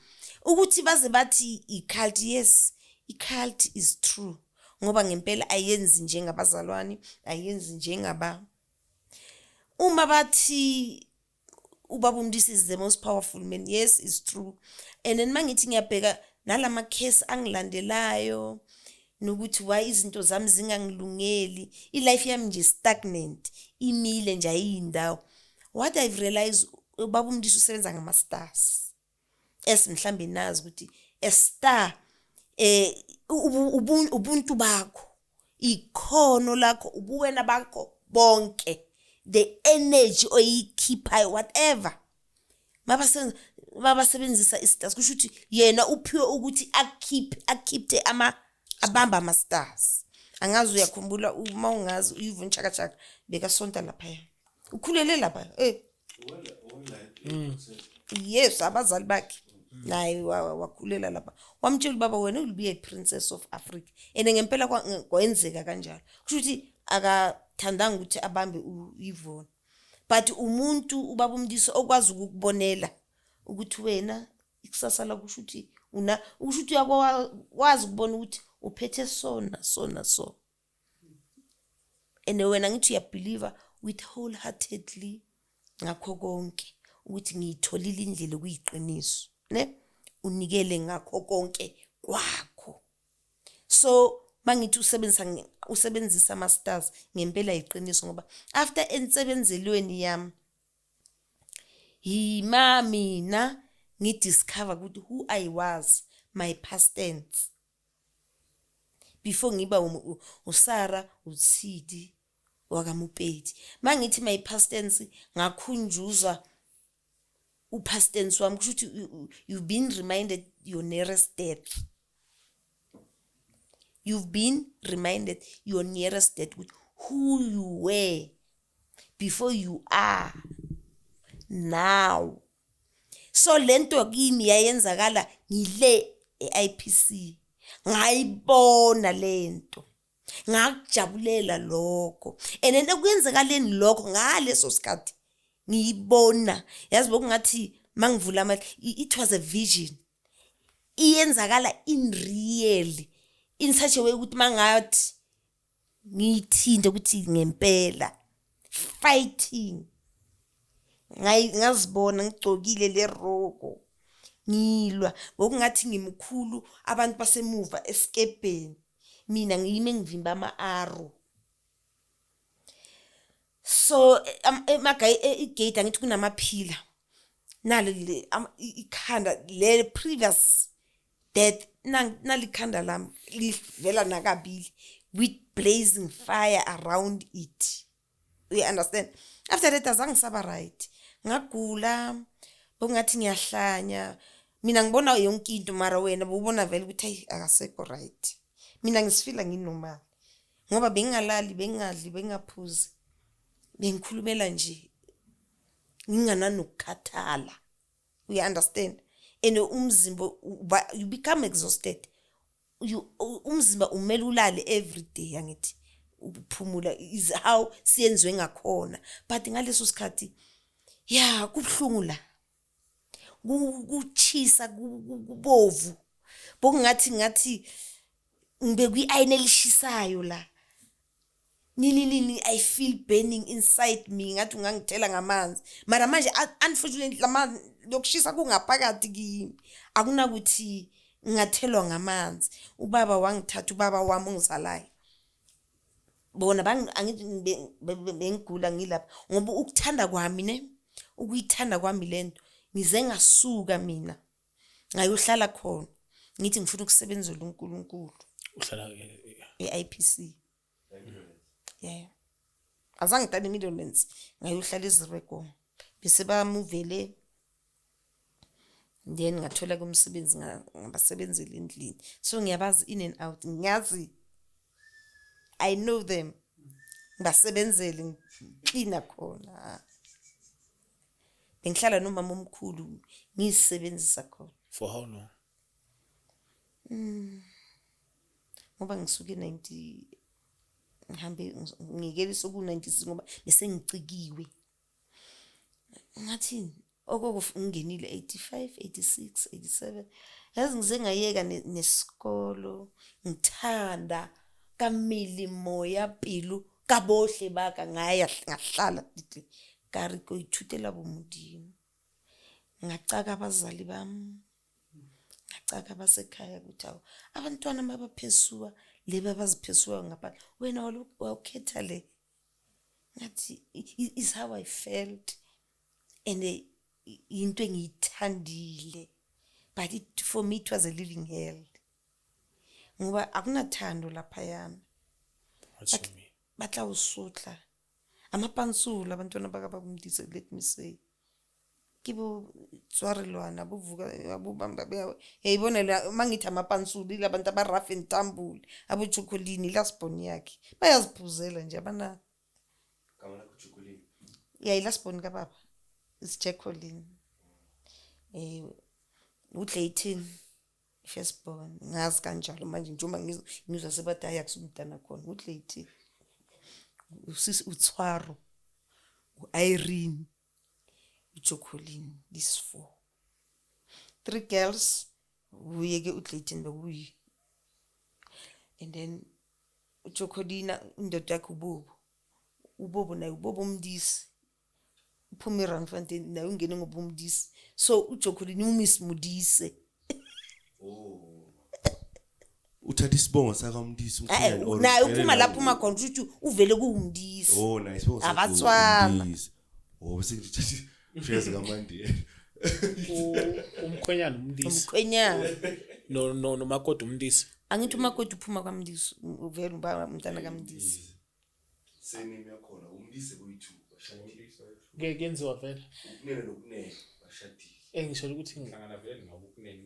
ukuthi baze bathi i-cult. Yes, i-cult is true, ngoba ngempela ayenzi njengabazalwane, ayenzi njengaba uma bathi ubaba uMndisi is the most powerful man. Yes, is true. And then mangithi ngiyabheka nalama case angilandelayo, nokuthi why izinto zami zingangilungeli, i-life yami nje stagnant, imile nje, ayiyindawo. What I've realized, Ubaba uMdisi usebenza ngama-stars, as mhlambe nazi ukuthi a star, ubuntu bakho, ikhono lakho, ubuwena bakho bonke, the energy oyikhiphayo, whatever. Mabasebenzisa i-stars, kusho ukuthi yena uphiwe ukuthi akhiphe ama abamba ama-stars. Angazi uyakhumbula, uma ungazi, uYvonne Chaka Chaka bekasonta laphaya, ukhulele lapha, yes, abazali bakhe naye wakhulela lapha. Wamtshela ubaba, "Wena will be a princess of Africa," and ngempela kwenzeka kanjalo. Kusho ukuthi akathandanga ukuthi abambe uYvonne, but umuntu ubaba uMdiso okwazi ukukubonela ukuthi wena ikusasa lakho, kusho ukuthi una, kusho ukuthi uyakwazi ukubona ukuthi uphethe sona sona so, and wena ngithi uyabelieve with wholeheartedly ngakho konke ukuthi ngiyitholile indlela okuyiqiniso, ne unikele ngakho konke kwakho. So mangithi usebenzisa ama-stars, ngempela yiqiniso, ngoba after ensebenzelweni yami yima mina ngidiscover ukuthi who I was, my past tense, before ngiba uSarah uTshidi wakaMupedi. Mangithi my past tense, ngakhunjuzwa upast tense wami, kusho ukuthi you've been reminded your nearest death, you've been reminded your nearest death, with who you were before you are now. So lento kimi yayenzakala ngile e-IPC, ngayibona lento, ngakujabulela lokho, and then ekwenzakaleni lokho ngaleso sikhathi ngiyibona, yazi, bokungathi mangivula amehlo, it was a vision iyenzakala in real, in such a way ukuthi mangathi ngiyithinte ukuthi ngempela fighting. Ngazibona ngigcokile le roko, ngilwa, ngokungathi ngimkhulu, abantu basemuva esikebheni, mina ngiyime ngivimba ama-arrow. So igate, angithi kunamaphila nalo ikhanda le previous death, nalikhanda lami livela nakabili with blazing fire around it, you understand? After that azange saba right, ngagula, bokungathi ngiyahlanya. Mina ngibona yonke into, mara wena bowubona vele ukuthi hayi, akasekho right. Mina ngisifila nginormal ngoba bengingalali, bengingadli, bengingaphuzi, bengikhulumela nje ngingananokukhathala, you understand? And umzimba you become exhausted. Umzimba umele ulale every day, angithi uphumula is how siyenziwe ngakhona, but ngaleso sikhathi ya kubuhlungu la, kuchisa, kubovu, bokungathi ngathi ngibe kwi-ayini elishisayo la, nini nini. I feel burning inside me, ngathi ungangithela ngamanzi, mara manje unfortunately lama lokushisa kungaphakathi kimi, akunakuthi ngingathelwa ngamanzi. Ubaba wangithatha, ubaba wami ongizalayo, bona angithi bengigula ngilapha ngoba ukuthanda kwami, ne ukuyithanda kwami lento, ngize ngasuka mina ngayohlala khona, ngithi ngifuna ukusebenzela uNkulunkulu. Uhlala e-IPC, yeah. Azange ngihlale eMidlands, ngayohlala eZirekong, bese bamuvele, then ngathola umsebenzi, ngabasebenzela endlini, so ngiyabazi in and out, ngiyazi, I know them, ngibasebenzele, ngiklina khona, bengihlala nomama omkhulu, ngiyisebenzisa khona. For how long? Ngoba ngisuke 90, ngihambe ngiyekele soku-96 ngoba bese ngicikiwe, ngathini, okoko ngingenile 85, 86, 87, yazi ngize ngayeka nesikolo, ngithanda ka mmele, moya, pelo ka bohle ba ka, ngaya ngahlala ka re ko ithutela bomodimo. Ngacaka abazali bami, ngacaka abasekhaya ukuthi awu, abantwana mabaphesuwa leba abaziphesuwa ngaphandle, wena wawukhetha le. Ngathi is how I felt and Into engiyithandile, but for me it was a living hell, ngoba akunathando laphayana. What you mean? Batla usutla amapansula abantwana bakababumdise, let me say ke bo tswarelwana bovuka abobamba, yayibona la mangithi amapansula ila bantu aba-rough and tumble, abochokolini ilasbon yakhe bayaziphuzela nje abana. Gama lakho Chocolate. Ya, ilasbon kababa is Jacqueline, uClayton firstborn, ngazi kanjalo manje njengoba ngizwa sebathi hayi akusumntana khona uClayton, usisi uTshwaro, u-Irene, uJocolin, these four, three girls, uye ke uClayton bekuyi, and then uJocolina indoda yakhe uBobo, uBobo naye uBobo umdisi uphuma eRandfontein naye ungene ngoba umdisi, so uJocolin uMiss Modise. Oh. Uthatha isibongo sakamdisi umkhwenyana or Naye vele uphuma naye lapho uma khona ukuthi uvele kuwumdisi. Oh, nice. Isibongo sakhe Abatswana. uMdisi. Oh, bese ngithatha shezi kaMandela. Umkhwenyana umndisi. Umkhwenyana. No, nomakoti umndisi. Angithi umakoti uphuma kwamdisi, uvele uba umntana kamdisi. Sename yakhona umdisi kuyi-two bashadile. Ke kuyenziwa vele. Ukunene nokunene bashadile. Engisho ukuthi Hlangana vele nabo kunene.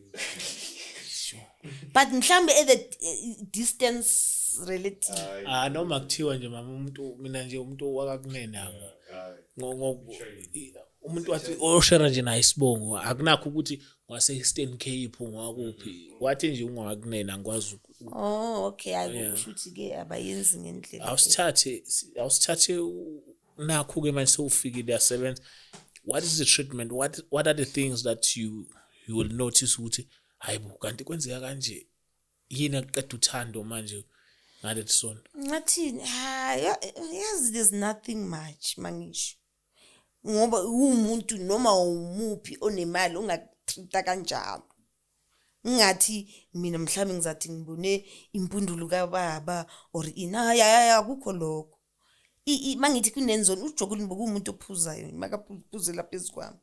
Sure. But mhlambe at the distance relative. Ah, noma kuthiwa nje mama umuntu, mina nje umuntu wakakunene anga. Umuntu wathi oshera nje naye isibongo akunakho ukuthi wase Eastern Cape ngwakuphi, wathi nje ungakunene angikwazi Oh, okay, hayi kusho ukuthi ke abayenzi ngendlela. Awusithathe nakho ke manje sewufikile yasebenza, what is the treatment, what are the things that you will notice ukuthi hayibo kanti kwenzeka kanje, yini akuqeda uthando manje ngaleli sonto? Ngathini, hayi yazi there's nothing much mangisho, ngoba uwumuntu noma umuphi onemali ongakutreat kanjalo. Ngathi mina mhlawumbe ngizathi ngibone impundulo kababa or ina, hayi akukho lokho. Mangithi kunenzona uJokolini bokuwumuntu ophuzayo, makaphuzela phezu kwami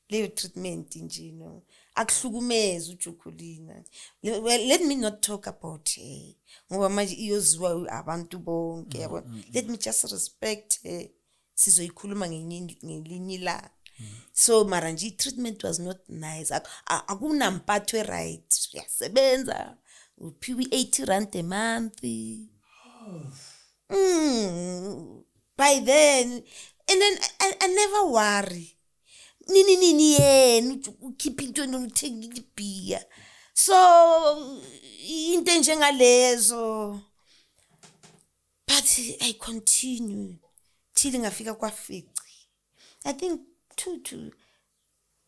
leyo treatment nje, no akuhlukumeze uJokolina. Well, let me not talk about her ngoba manje iyoziwa abantu bonke, yabo. Let me just respect her, sizoyikhuluma ngelinye ilanga. So mara nje i-treatment was not nice. Akunampatho e-right, uyasebenza uphiwe i-80 rand a month. By then, and then I never worry nini nini yena ukhipha into uthenga ibhiya, so into enjengalezo, but I continue till ngafika kwafici, I think 2 to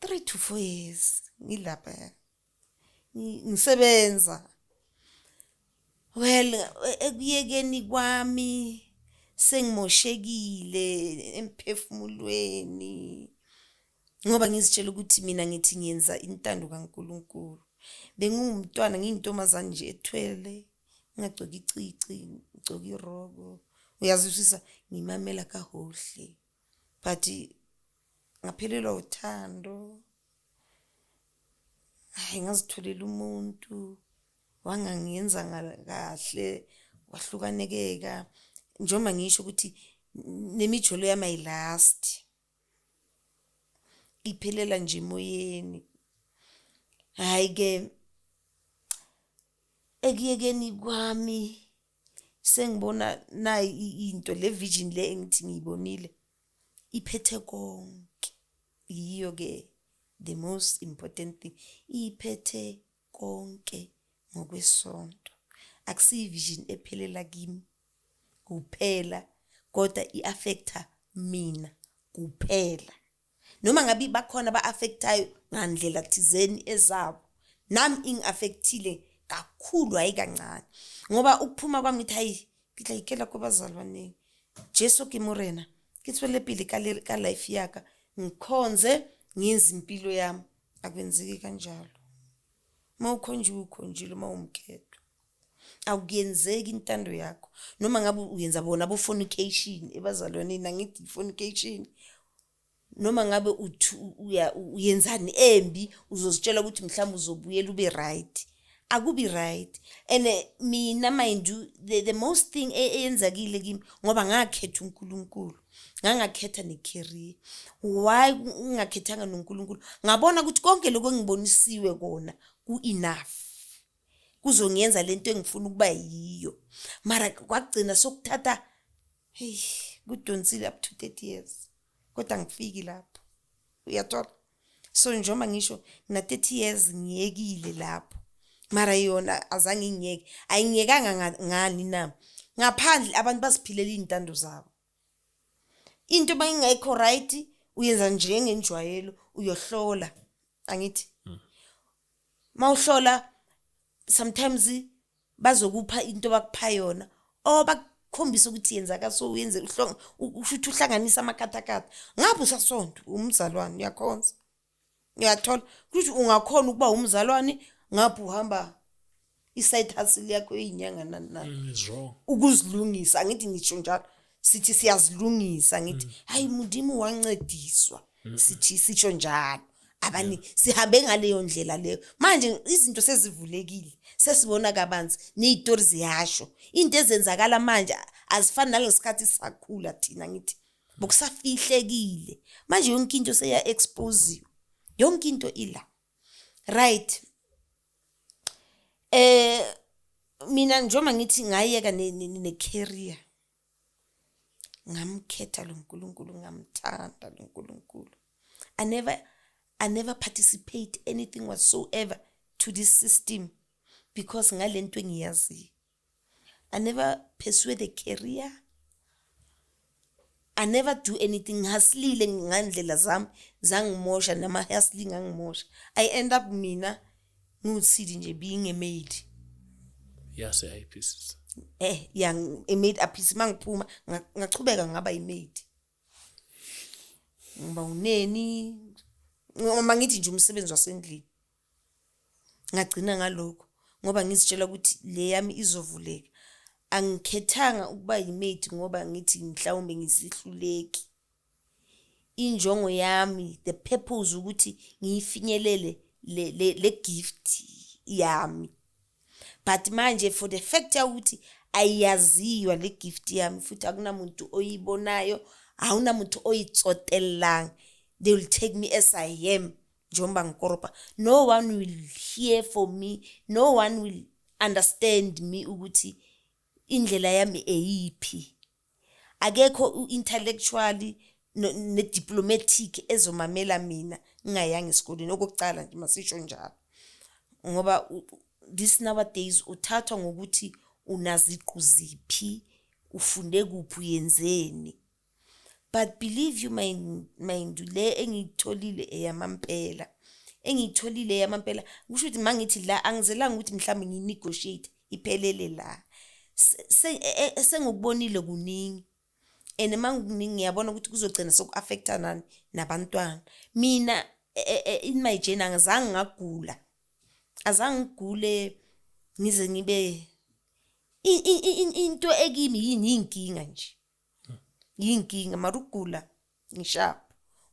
3 to 4 years ngilapha ngisebenza. Well, ekuyekeni kwami sengimoshekile emphefumulweni, ngoba ngizitshela ukuthi mina ngithi ngiyenza intando kaNkuluNkulu. Bengumntwana ngiyintombazane nje ethwele, ngingagcoki icici, ngigcoka iroko, uyazwisisa, ngimamela kahohle, but ngaphelelwa uthando. Hayi ngazitholela umuntu wangangiyenza kahle, wahlukanekeka, njengoba ngisho ukuthi nemijolo yami ayilast, iphelela nje emoyeni. Hayi ke ekuyekeni kwami sengibona nayi into le vision le engithi ngiyibonile iphethe konke, yiyo ke the most important thing, iphethe konke ngokwesonto. Akusiyi vision ephelela kimi kuphela, kodwa i-affecta mina kuphela. Noma ngabe bakhona ba-affectayo ngandlela thizeni ezabo, nami ingi-affectile kakhulu, hayi kancane, ngoba ukuphuma kwami ngithi hayi ke tla ikela ko bazalwaneng, Jesu ke morena, ke tswele pele ka life yaka, ngikhonze ngiyenze impilo yami. Akwenzeki kanjalo. Uma ukhonjiwe ukhonjile, uma umkhetho akuyenzeki intando yakho, noma ngabe uyenza bona bo fornication ebazalwaneni, angithi fornication Noma ngabe uthi uyenzani embi, uzozitshela ukuthi mhlawumbe uzobuyela ube right. Akubi right. And mina, mind you, the most thing eyenzakile kimi, ngoba ngakhetha uNkulunkulu, ngangakhetha ne-career. Why ngingakhethanga noNkulunkulu? Ngabona ukuthi konke lokho engibonisiwe kona ku-enough, kuzongenza lento engifuna ukuba yiyo. Mara kwagcina sokuthatha, hey, kudonsile up to 30 years, kodwa angifiki lapho, uyathola? So njengoba ngisho, ngina 30 years ngiyekile lapho, mara yona azange ingiyeke. Ayingiyekanga ngani na? Ngaphandle abantu baziphilela iy'ntando zabo. Into uma ingekho right, uyenza njengenjwayelo, uyohlola, angithi? Mawuhlola, sometimes bazokupha into bakupha yona or bakukhombisa ukuthi yenza kaso, uyenze usho ukuthi uhlanganisa amakhathakhatha. Ngapha usasonto, umzalwane, uyakhonza, uyathola kusho ukuthi ungakhona ukuba umzalwane, ngapha uhamba i-side hustle yakho eyinyanga, nani nani. Is wrong. Ukuzilungisa, angithi? Ngisho njalo, sithi siyazilungisa. Ngithi hayi, Modimo wancediswa, sithi sitsho njalo abaningi. Sihambe ngaleyo ndlela leyo. Manje izinto sezivulekile, sesibona kabanzi, ney'tori ziyasho. Into ezenzakala manje azifani nalesikhathi sakhula thina. Ngithi bokusafihlekile, manje yonke into seya-expose-iwe, yonke into ila, right? Mina njengoba ngithi ngayeka ne-career, ngamkhetha lo nkulunkulu, ngamthanda lo nkulunkulu. I never participate anything whatsoever to this system because ngalento engiyaziyo. I never pursue the career, I never do anything. Ngihustlile ngandlela zami, zangimosha nama-hustling angimosha. I end up mina ngiwuthili nje, being a maid. Yase IPCC. Ya, a maid aphisi. Mangiphuma ngachubeka ngaba i-maid, ngiba uneni, noma ngithi nje umsebenzi wasendlini. Ngagcina ngalokho ngoba ngizitshela ukuthi le yami izovuleka. Angikhethanga ukuba yi-maid ngoba ngithi mhlawumbe ngisihluleki. Injongo yami, the purpose, ukuthi ngiyifinyelele le gift yami. But manje for the fact yakuthi ayiyaziwa le gift yami, futhi akunamuntu oyibonayo, awunamuntu oyitsotellang, they will take me as I am njengoba ngikoropa. No one will hear for me, no one will understand me ukuthi indlela yami eyiphi. Akekho u-intellectually ne-diplomatic ezomamela mina ngingayanga esikoleni. Okokucala nje, masisho njalo, ngoba this nowadays uthathwa ngokuthi unaziqu ziphi, ufunde kuphi, uyenzeni. But believe you mind, le engiyitholile eyamampela, engiyitholile eyamampela. Kusho ukuthi mangithi la angizelanga ukuthi mhlawumbe ngiyi-negotiate iphelele la. Sengikubonile kuningi, and mangukuningi ngiyabona ukuthi kuzogcina soku-affecta nani nabantwana. Mina in my journey angizange ngagula, azange ngigule ngize ngibe into ekimi. Yini iy'nkinga nje, yinkinga, mara ukugula ngisharp.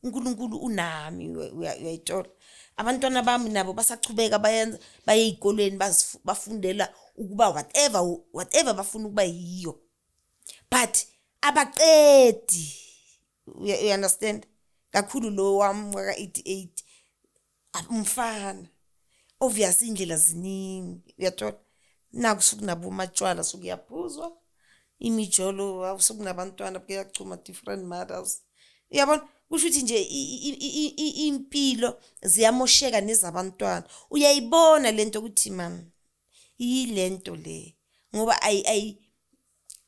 uNkulunkulu unami, uyayithola? Abantwana bami nabo basachubeka, bayenza, baye ey'kolweni, bafundela ukuba whatever whatever bafuna ukuba yiyo, but abaqedi. You understand? Kakhulu lo wami waka-88, umfana, obvious iy'ndlela ziningi, uyathola? Naku sukunabo matshwala, sukuyaphuzwa imijolo, awu, sekunabantwana, kuyachuma, different mothers, uyabona? Kusho ukuthi nje impilo ziyamosheka nezabantwana. Uyayibona lento ukuthi man, yilento le, ngoba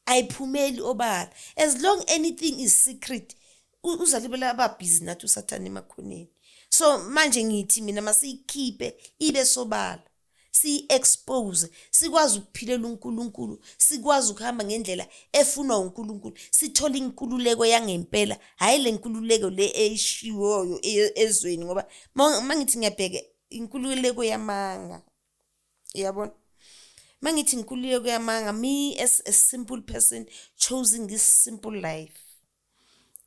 ayiphumeli obala. As long anything is secret, uzalibela ababhizi nathi usathane emakhoneni. So manje ngithi mina masiyikhiphe ibe sobala, siyi-expose, sikwazi ukuphilela uNkulunkulu, sikwazi ukuhamba ngendlela efunwa uNkulunkulu, sithole inkululeko yangempela, hhayi le nkululeko le eyishiwoyo ezweni. Ngoba uma ngithi ngiyabheka, inkululeko yamanga, uyabona? Mangithi inkululeko yamanga, me as a simple person choosing this simple life.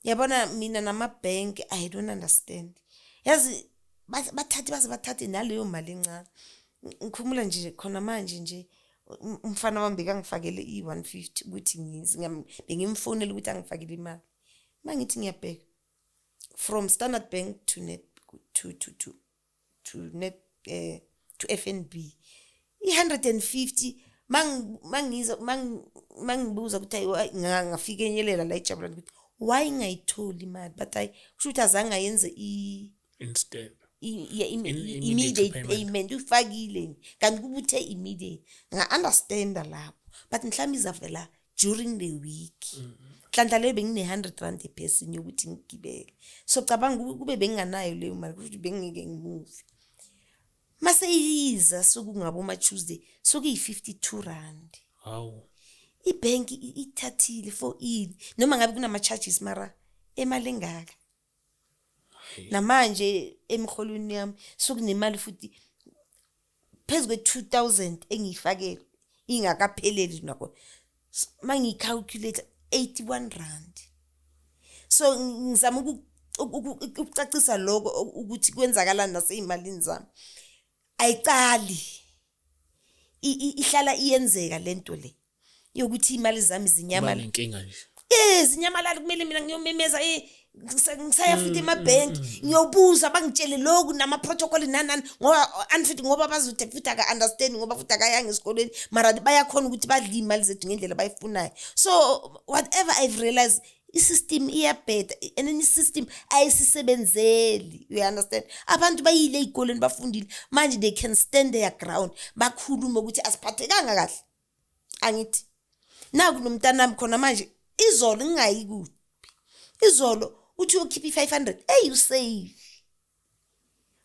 Yabona mina nama-bank, I don't understand. Yazi bathathe, baze bathathe naleyo mali encane. Ngikhumula nje khona manje nje, umfana wami bekangifakele i-150 ukuthi bengimfonela ukuthi angifakele imali. Uma ngithi ngiyabheka from Standard Bank to net to net to FNB, i-150. Mangiza mangibuza ukuthi hayi, ngafika enyelela la eJabulani ukuthi why ngayitholi imali, but hayi, kusho ukuthi azange ayenze Instead immediate immediate payment. Payment uyifakile, kanti kube uthe immediate, nga-understanda lapho, but mhlawumbe izavela during the week. Nhlanhla leyo bengine-R100 ephesini yokuthi ngigibele. So cabanga kube benginganayo leyo mali, kusho ukuthi bengingeke ngimove. Mase iyiza sokungabo ma-Tuesday, sokuyi-R52. Hawu. Ibhenki ithathile for ini, noma ngabe kunama-charges, mara emali engaka. Namanje emholweni yami sokunemali futhi phezu kwe-2000 engiyifakele ingakapheleli nakho. Ma ngiyicalculate, R81. So ngizama ukucacisa lokho ukuthi kwenzakalani nasey'malini zami. Ayicali, ihlala iyenzeka lento le yokuthi iy'mali zami Kuba zinyamala. Nenkinga nje. Zinyamalala, kumele mina ngiyomemeza, ngisaya futhi emabhenki, ngiyobuza, bangitshele lokhu nama-protocol nani nani, ngoba anfuthi ngoba bazothi futhi aka-understand, ngoba futhi akayanga esikolweni, mara bayakhona ukuthi badle iy'mali zethu ngendlela abayifunayo. So whatever I've realized, i-system iyabheda and then i-system ayisisebenzeli, you understand? Abantu bayile ey'kolweni, bafundile, manje they can stand their ground, bakhulume ukuthi asiphathekanga kahle. Angithi naku nomntanami khona manje, izolo, ngingayi kuphi, izolo uthi uyokhipha i-500, eyi, usave,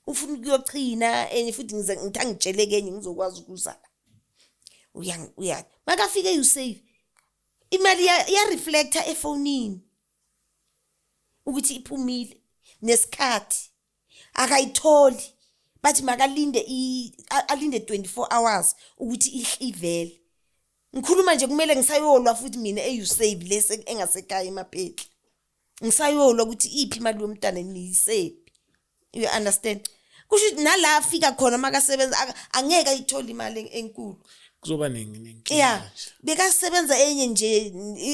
ufuna ukuyochina enye futhi. Ngize ngithi angitshele kenye, ngizokwazi ukuza la. Uya makafike usave, imali iya-reflecta efonini ukuthi iphumile nesikhathi. Akayitholi, bathi makalinde, alinde 24 hours ukuthi ivele. Ngikhuluma nje kumele ngisayolwa futhi mina e-Usave lese engasekhaya eMapetla, ngisayolwa ukuthi iphi imali yomntwana, niyisephi, you understand? Kusho ukuthi nala afika khona makasebenza, angeke ayithole imali enkulu. Kuzoba nenkinga nje. Bekasebenza enye nje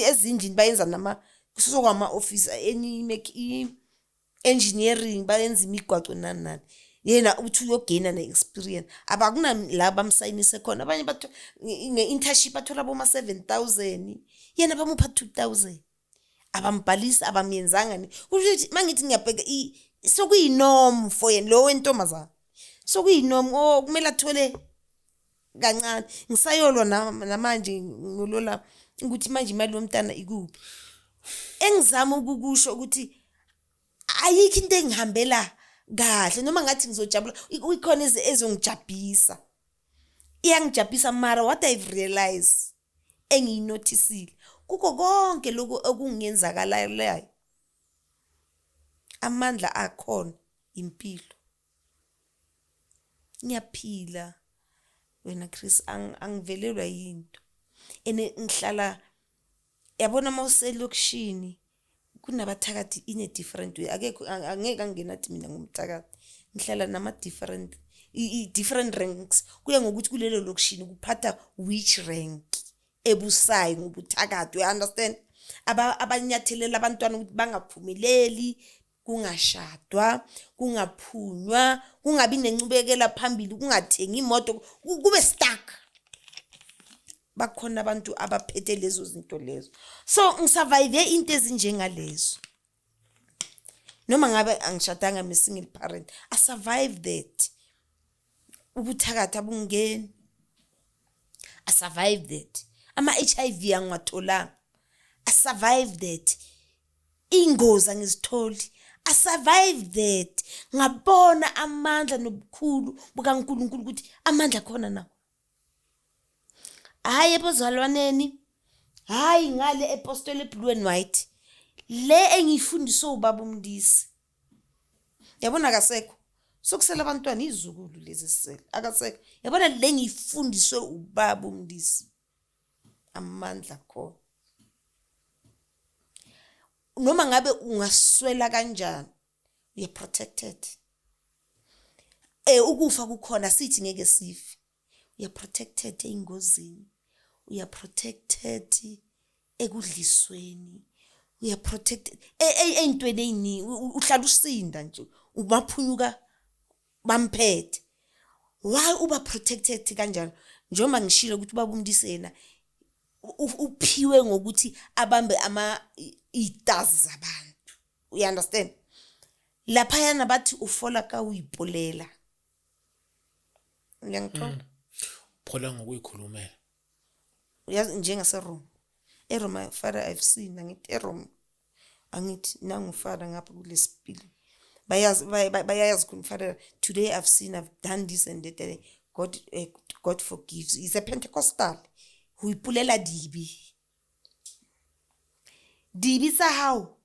ezindlini, bayenza nama sokwama-office, enye i-engineering, bayenza imigwaco nani nani. Yena uthi uyogaina ne-experience, abakuna la bamsayinise khona. Abanye nge-internship bathola boma-7000, yena bamupha 2000, abambhalisi, abamyenzanga ni. Kusho ukuthi uma ngithi ngiyabheka, sekuyi-norm for yena lo wentombazana, sekuyi-norm, oh, kumele athole kancane. Ngisayolwa namanje ngolola ukuthi manje imali yomntana ikuphi. Engizama ukukusho ukuthi ayikho into engihambela kahle, noma ngathi ngizojabula, ikhona ezongijabhisa, iyangijabhisa, mara what I've realized, engiyinothisile kuko konke lokhu okungenzakalayo, amandla akhona impilo. Ngiyaphila wena Chris, angivelelwa yinto ene ngihlala, yabona, mawuselokishini kunabathakathi in a different way. Akekho, angeke angene athi mina ngumthakathi. Ngihlala nama-different i-different ranks, kuya ngokuthi kulelo lokishini kuphatha which rank ebusayo ngobuthakathi, you understand? Abanyathelela abantwana ukuthi bangaphumeleli, kungashadwa, kungaphunywa, kungabi nencubekela phambili, kungathengi imoto, kube stuck. Bakhona abantu abaphethe lezo zinto lezo. So ngisurvive into ezinjengalezo, noma ngabe angishadanga, I'm a single parent, I survive that. Ubuthakathi abungeni, I survive that. Ama-HIV angiwatholanga, I survive that. Ingozi angizitholi, I survive that. Ngabona amandla nobukhulu bukaNkulunkulu, ukuthi amandla khona nawo, hhayi ebuzalwaneni, hhayi ngale epostoli blue and white le engiyifundiswe ubaba uMndisi. Yabona, akasekho, sokusela abantwana, izukulu lezi sisele, akasekho. Yabona le ngiyifundiswe ubaba uMndisi, amandla khona. Noma ngabe ungaswela kanjani, you are protected. Ukufa kukhona, sithi ngeke sife. You are protected ey'ngozini, you are protected ekudlisweni, you are protected ey'ntweni ey'ningi. Uhlala usinda nje, ubaphunyuka bamphethe. Why uba protected kanjalo? Njengoba ngishilo ukuthi ubaba uMdise yena uphiwe ngokuthi abambe ama iy'tazi zabantu, you understand? Laphayana bathi ufola ka uyipolela, uyangithola? Phola ngokuyikhulumela. Uyazi, njengaseRoma, eRoma, father, I've seen, angithi eRoma, angithi nangufada ngapha kulesipili, bayazi, bayayazi khona, father, today I've seen, I've done this and that, and God forgives. He's a Pentecostal. Ho ipolela dibe, dibe tsa hao,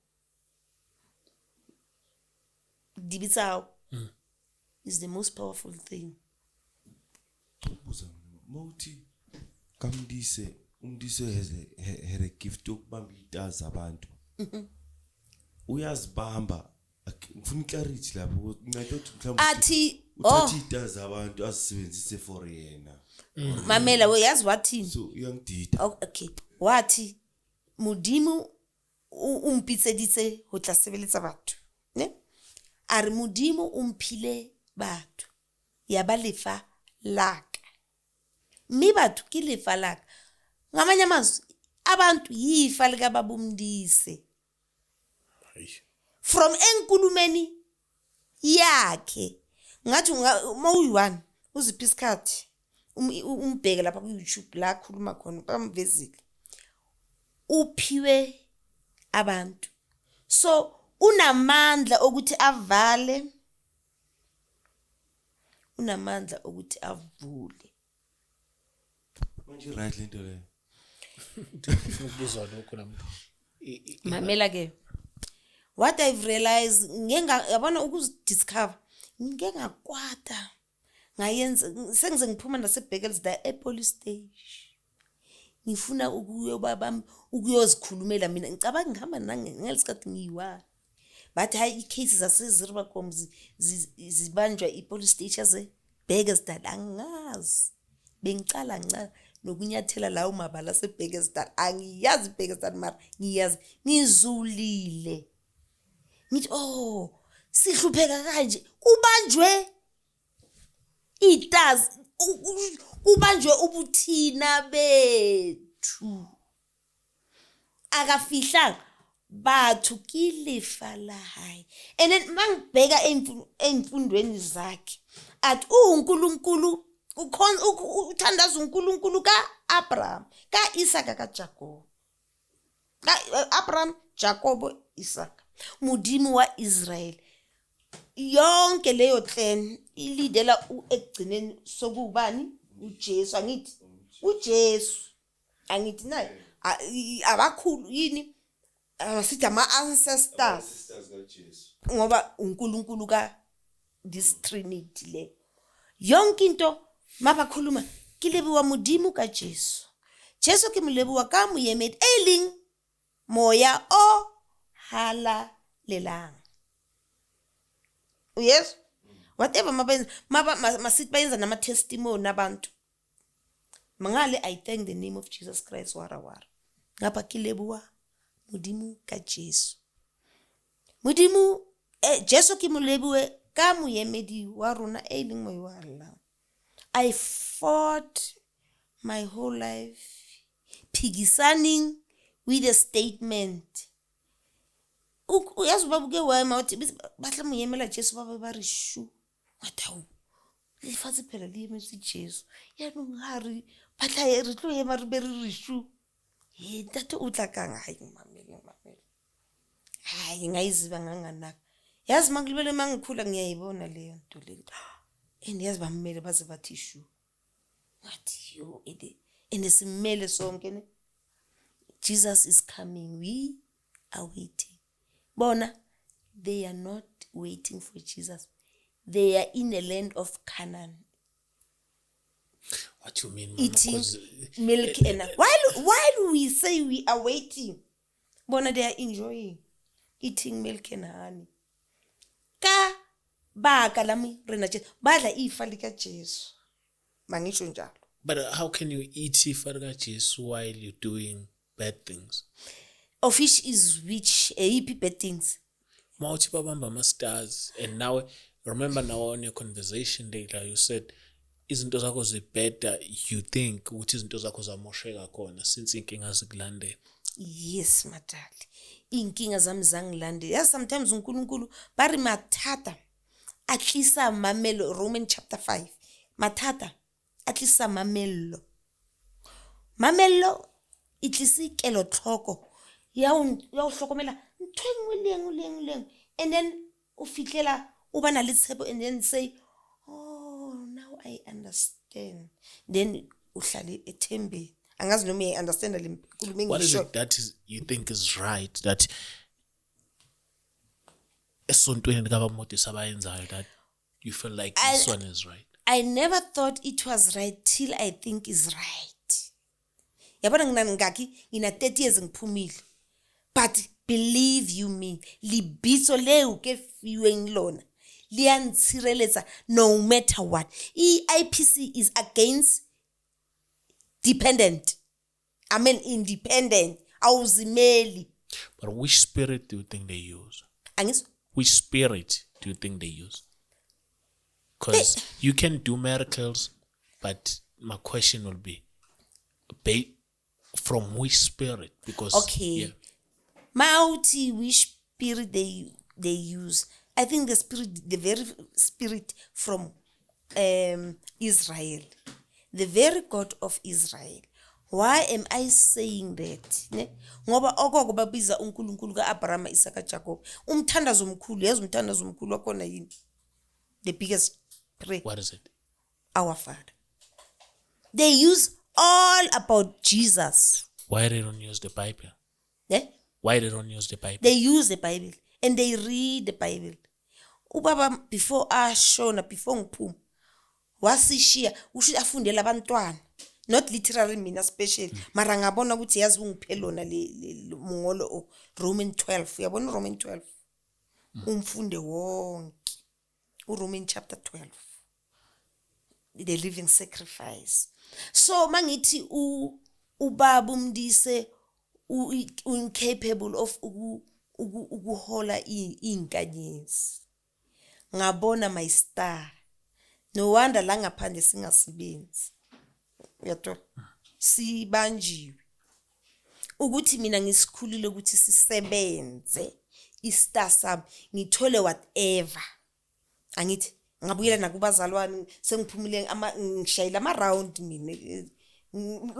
dibe tsa hao is the most powerful thing. Buza mina, mawuthi kaMdise, uMdise had a gift yokubamba iy'tazi zabantu, uyazibamba. Ngifuna i-clarity lapho ukuthi mina ukuthi mhlawumbe athi uthatha oh iy'tazi zabantu azisebenzise for yena. Mamela, uyazi wathini? So iyangidida. Oh, okay, wathi Modimo o mpitseditse ho tla sebeletsa batho, ne? A re Modimo o mphile batho, ya ba lefa laka, mme batho ke lefa laka. Ngamanye amazwi, abantu yifa likababa uMdise. Hayi. From enkulumeni yakhe, ngathi uma uyi-one uziphi isikhathi, umbheke lapha ku-YouTube la akhuluma khona, bamvezile, uphiwe abantu, so unamandla okuthi avale, unamandla okuthi avule. Manje i-right lento leyo? Ngifuna ukubuza lokho nami. Mamela ke, what I've realized, ngike yabona ukuzidiscover, ngike ngakwata, ngayenza sengize ngiphuma naseBekelsdal e-police station, ngifuna ukuyobaba ukuyozikhulumela mina. Ngicabanga ngihamba ngalesikhathi ngiyi-one, bathi hayi, i-case zaseZuurbekom zibanjwa i-police station yaseBekelsdal. Angazi, bengicala nca nokunyathela lawo mabala aseBekelsdal. Angiyazi iBekelsdal, mara ngiyazi ngizulile, ngithi oh, sihlupheka kanje, kubanjwe itazi, kubanjwe ubuthina bethu. Akafihlanga, batho ke lefa la hae. And then mangibheka ey'mfundweni zakhe, athi uwuNkulunkulu, uthandaza uNkulunkulu ka-Abraham, ka-Isaka, kaJakobo, ka-Abraham, Jakobo, Isaka, Modimo wa Israel. Yonke leyo clan ilidela ekugcineni sokubani? uJesu, angithi? uJesu, angithi naye abakhulu yini, asithi ama-ancestors. Sisters kaJesu. Ngoba uNkulunkulu ka this trinity le, yonke into mabakhuluma, ke leboha Modimo ka Jesu, Jesu ke mo leboha ka moemedi e leng moya o halalelang. Yes, whatever mabayenza, masithi bayenza nama-testimony abantu mangale, I thank the name of Jesus Christ, wara wara. Ngapha ke leboha Modimo ka Jesu, Modimo Jesu ke mo lebohe ka moemedi wa rona e leng moya wa Allah. I fought my whole life phikisaning with a statement. Uyazi ubaba uke wema wathi ba tla mo emela Jesu, ba be ba re shu. Ngathi hawu, lefatshe phela le emetse Jesu, yaanong ha re batla re tlo ema re be re re shu. He ntate o tla kang? Hayi, mamele, mamele, hayi, ngayiziba nganganaka. Yazi makulibele mangikhula ngiyayibona leyo nto le, and yazi bamele baze bathi shu. Ngathi yo, ene simele sonke ne. Jesus is coming, we are waiting. Bona, they are not waiting for Jesus, they are in a land of Canaan. What you mean, mama? Eating 'Cause, milk and while we say we are waiting, bona they are enjoying. Eating milk and honey. Ka baka la Morena Jesu, badla ifa likaJesu. Mangisho njalo. But how can you eat ifa likaJesu while you're doing bad things? Of which is which, eyiphi bad things? Mawuthi babamba ama-stars, and now remember now on your conversation later you said izinto zakho zibheda, you think ukuthi izinto zakho zamosheka khona since inkinga zikulandela. Yes, madali, iy'nkinga zami zangilandela. Yazi sometimes uNkulunkulu ba re mathata a tlisa mamello, Roman chapter 5. Mathata a tlisa mamello. Mamello e tlise kelotlhoko ya ho hlokomela ntho e nngwe le e nngwe le e nngwe le e nngwe, and then o fihlela o ba na le tshepo, and then say, oh, now I understand. Then uhlale ethembeni. Angazi noma uyayi-understanda le nkulumo What is engisho. it that is you think is right that esontweni likaBamodisa abayenzayo that you feel like this one is right? I never thought it was right till I think is right. Yabona ngina ngaki, ngina 30 years ngiphumile. But believe you me, lebitso leo ke fiweng lona liyantshireletsa no matter what. I-IPC is against dependent. I mean independent. Awuzimeli. But which spirit do you think they use? Angizwa? Which spirit do you think they use? Because you can do miracles, but my question will be, from which spirit? Because Okay. yeah. Mauti, which spirit they use? I think the spirit, the very spirit from Israel, the very God of Israel. Why am I saying that? Ne? Ngoba okoko babiza uNkulunkulu kaAbraham, Isaka, Jacob. Umthandazo omkhulu, yazi umthandazo omkhulu wakhona yini? The biggest prayer. What is it? Our Father. They use all about Jesus. Why they don't use the Bible? Ne? Why they don't use the Bible? They use the Bible and they read the Bible. Ubaba before ashona, before ngiphuma, wasishiya usho afundela abantwana. Not literally mina special, mara ngabona ukuthi yazi ungiphe lona le mongolo o Roman 12. Uyabona Roman 12? Umfunde wonke. uRoman chapter 12. The living sacrifice. So mangithi ubaba uMdise incapable of ukuhola inkanyezi. Ngabona my star. No wonder la ngaphandle singasebenzi. Uyathola? Sibanjiwe. Ukuthi mina ngisikhulile ukuthi sisebenze istar sami, ngithole whatever. Angithi ngabuyela nakubazalwane, sengiphumile ngishayela ama round mina.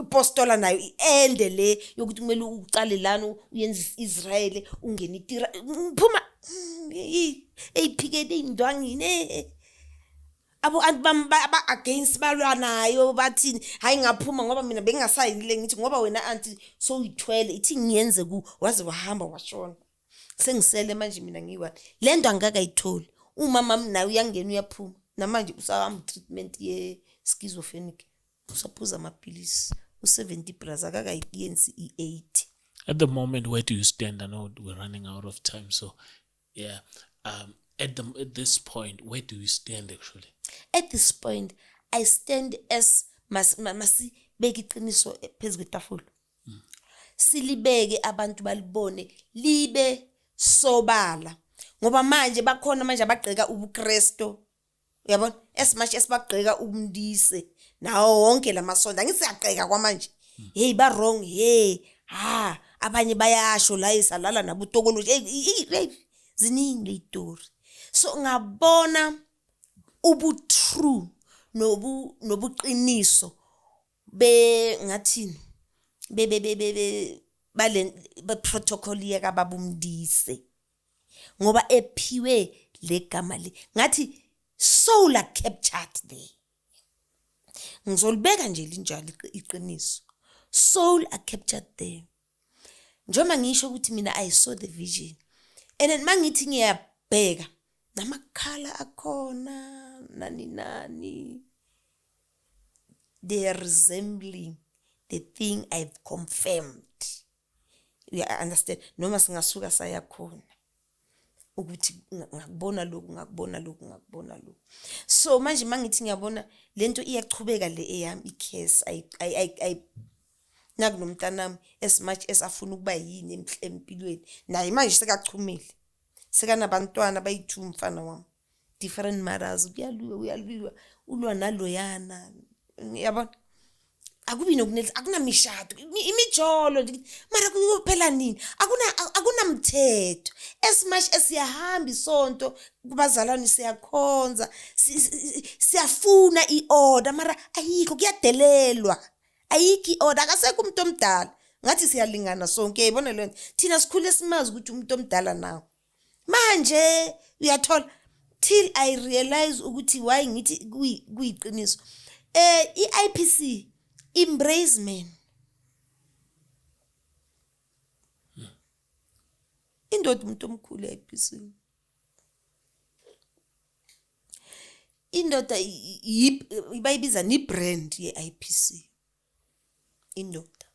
Ipostola nayo iende le yokuthi kumele uqale lana uyenze Israel ungene itira ngiphuma eyiphikele indwangini abo anti bami ba against balwa nayo bathini hayi ngaphuma ngoba mina bengingasayile ngithi ngoba wena anti sowuyithwele ithi ngiyenze ku waze wahamba washona sengisele manje mina ngiyiwani le nto angikakayitholi umama naye uyangena uyaphuma namanje usahamba treatment ye schizophrenic usaphuza amapilisi u70 plus akakayenzi i80. At the moment, where do you stand? I know we're running out of time, so yeah. At this point, where do you stand actually? At this point, I stand as masibeke iqiniso phezu kwetafula. Silibeke abantu balibone libe sobala. Ngoba manje bakhona manje abagqeka ubuKristo. Uyabona? As much as bagqeka uMdise nawo wonke lamasonto angithi siyagqeka kwamanje. Hey ba wrong, hey ha abanye bayasho la isalala nabutokoloji. Hey ziningi izitori. So ngabona ubu true nobuqiniso be ngathini be be be be bale protocol yeka babuMdise ngoba ephiwe legama le ngathi soul are captured there. Ngizolibeka nje linjalo iqiniso, soul are captured there. Njengoba ngisho ukuthi mina I saw the vision and then mangithi ngiyabheka namakhala akhona nani nani, they are resembling the thing I've confirmed. You understand? Noma singasuka saya khona. Ukuthi ngakubona lokhu, ngakubona lokhu, ngakubona lokhu. So manje mangithi ngiyabona lento iyachubeka le eyami i-curse, naku nomntanami, as much as afuna ukuba yini empilweni, naye manje sekachumile, sekanabantwana bayi-two umfana wami, different mothers. Kuyaliwa, uyaliwa, ulwa naloyana, yabona, akubi nokunelisa, akunamishado, imijolo nje, mara kuyophela nini? Akunamthetho. As much as siyahamba isonto kubazalwane, siyakhonza, siyafuna i-order, mara ayikho, kuyadelelwa, ayikho i-order, akasekho umuntu omdala, ngathi siyalingana sonke, uyayibona leyo nto. Thina sikhule simazi ukuthi umuntu omdala nawo manje uyathola, till I realize ukuthi why ngithi kuyiqiniso, i-IPC embrace men. Indoda umuntu omkhulu e-IPC, indoda bayibiza ni-brand ye-IPC. Indoda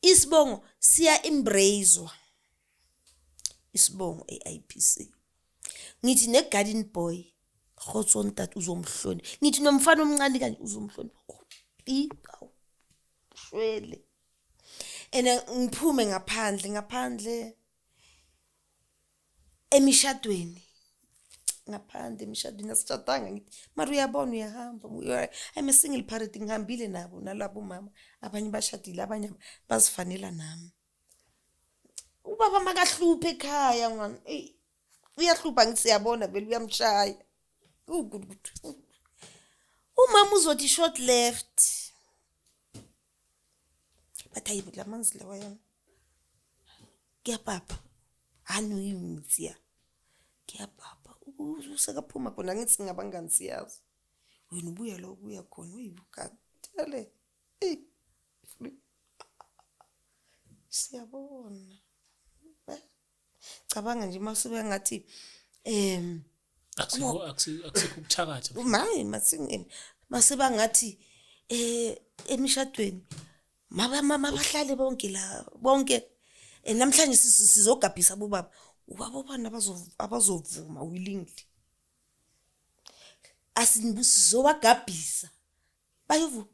isibongo siya embracewa, isibongo e-IPC. Ngithi ne-garden boy, kgotso ntate, uzomhlonipha. Ngithi nomfana omncane kanje uzomhlonipha, shwele. And ngiphume ngaphandle emishadweni, ngaphandle emishadweni asishadanga, ngithi mara uyabona, uyahamba, I'm a single parent, ngihambile nabo nalabo mama, abanye bashadile, abanye bazifanela nami. Ubaba makahluphe ekhaya ngwana, eyi uyahlupha, ngithi siyabona vele uyamshaya. Umama uzothi short left, but hayi, la manzi lawa yami kuyapapa, hani uyimithi kuyapapa, usekaphuma khona, ngithi singabangani, siyazi wena ubuya la ubuya khona, uyibukatele, siyabona. Cabanga nje masuke ngathi Akusikho ukuthakatha. Maye, masiba ngathi emishadweni mabahlale bonke la bonke, namhlanje sizogabhisa bobaba, ubaba obani abazovuma willingly, asizowagabhisa, bayovuma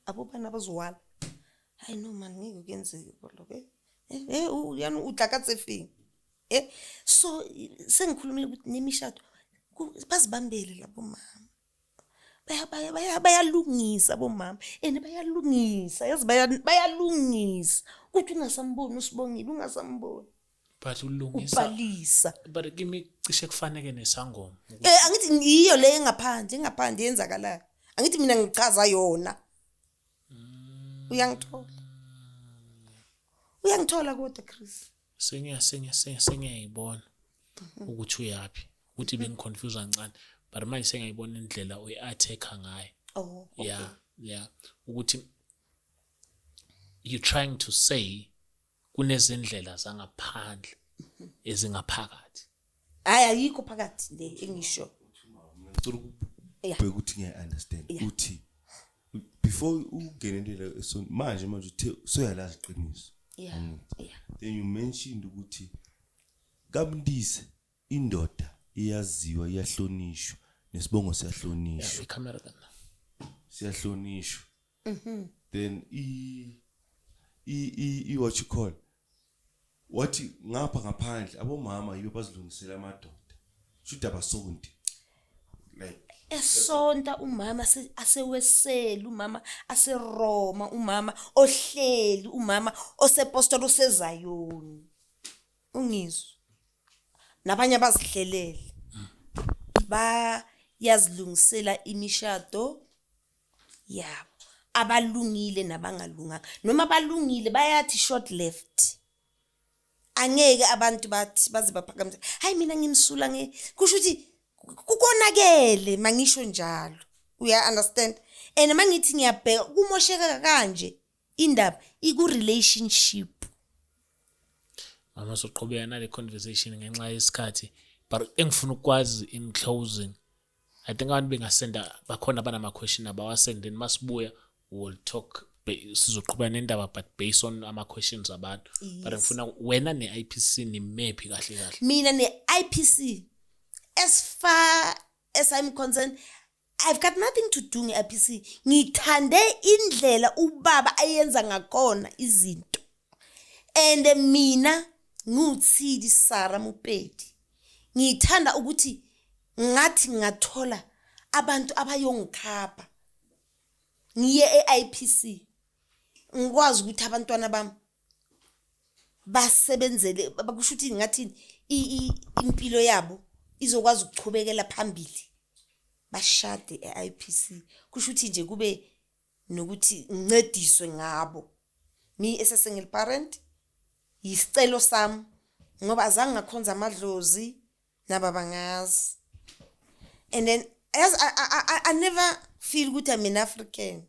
abobani abazowala. Hayi no man, ngeke kuyenzeke lokho, yani utla ka tse feng? So sengikhulumile ukuthi nemishado bazibambele labo mama, bayalungisa bomama, and bayalungisa, yazi bayalungisa ukuthi ungasamboni uSibongile, ungasamboni. But ulungisa, ubhalisa. But kimi cishe kufaneke nesangoma. Angithi ngiyo le engaphandle, engaphandle yenzakalayo, angithi mina ngichaza yona. Uyangithola, uyangithola kodwa Chris. Sengiyayibona ukuthi uyaphi, ukuthi bengiconfuse kancane, but manje sengiyayibona indlela oyi-attack-a ngayo. Oh, okay. Yeah, ukuthi you trying to say kunezindlela zangaphandle ezingaphakathi. Hayi, ayikho phakathi le engisho. Ngicela ukubheka ukuthi ngiya-understand. Uthi before ungenelele, so manje uthe soyalazi iqiniso. Then you mentioned ukuthi kaMndise indoda iyaziwa, iyahlonishwa, nesibongo siyahlonishwa. Ikhamera kana. Siyahlonishwa. Then i what you call, wathi ngapha ngaphandle abomama yibo bazilungisela amadoda, shuthi abasonti, like Esonta umama asewesela, umama aseRoma, umama ohleli, umama osepostoli, osezayoni, ungizwe nabanye abazihlelele bayazilungisela imishado yabo, abalungile nabangalunganga, noma balungile bayathi short left, angeke abantu bathi baze baphakamise, hayi mina ngimsula, kusho ukuthi kukonakele mangisho njalo, uya understand. And mangithi ngiyabheka kumosheka kanje, indaba iku relationship. Mama, soqhubeka nale conversation ngenxa yesikhathi, but engifuna ukwazi in closing, I think abantu bengasenda, bakhona abanama question abawasende, masibuya we'll talk. Sizoqhubeka nendaba, but based on ama questions abantu, but ngifuna wena ne-IPC nimephi kahle kahle? Mina ne-IPC, as far as I'm concerned, I've got nothing to do nge-IPC. Ngithande indlela ubaba ayenza ngakhona izinto, and mina nguTshidi Sara Mopedi, ngithanda ukuthi ngathi ngathola abantu abayongikhapha ngiye e-IPC, ngikwazi ukuthi abantwana bami basebenzele, bakusho ukuthi ngathi impilo yabo izokwazi ukuchubekela phambili, bashade e-IPC. Kusho ukuthi nje kube nokuthi ngincediswe ngabo. Me as a single parent, yisicelo sami, ngoba azange ngakhonza amadlozi naba bangazi, and then as I never feel ukuthi I'm an African.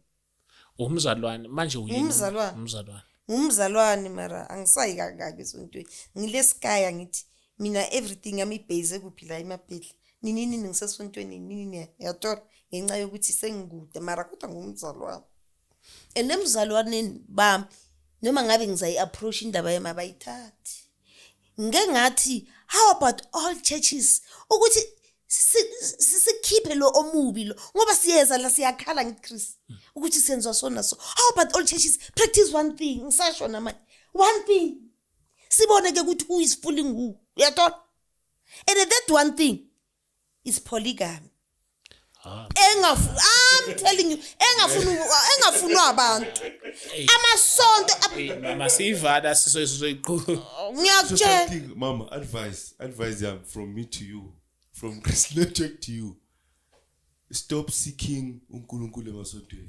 Umzalwane manje uyini? Umzalwane. Umzalwane. Ngumzalwane, mara angisayi kangaka esontweni. Ngilesikaya, ngithi mina everything yami ibhase kuphi? La emabhedla, nini nini, ngisesontweni nini nini, yathola, ngenxa yokuthi sengikude, mara kodwa ngumzalwane. And emzalwaneni bami, noma ngabe ngizayi-approach indaba yami, abayithathi. Ngike ngathi, how about all churches, ukuthi sikhiphe lo omubi lo, ngoba siyeza la, siyakhala ngithi, Chris, ukuthi senziwa sona. So how about all churches practice one thing? Ngisasho namanje, one thing, sibone ke ukuthi who is fooling who, uyathola? And that one thing is polygamy. Ah. I'm telling you, engafunwa abantu, amasonto. Hey, mama, siyivala, sizoyiqhuba. So Ngiyakutshela. Something, mama, advice yami from me to you, from Chris Network to you, stop seeking uNkulunkulu emasontweni.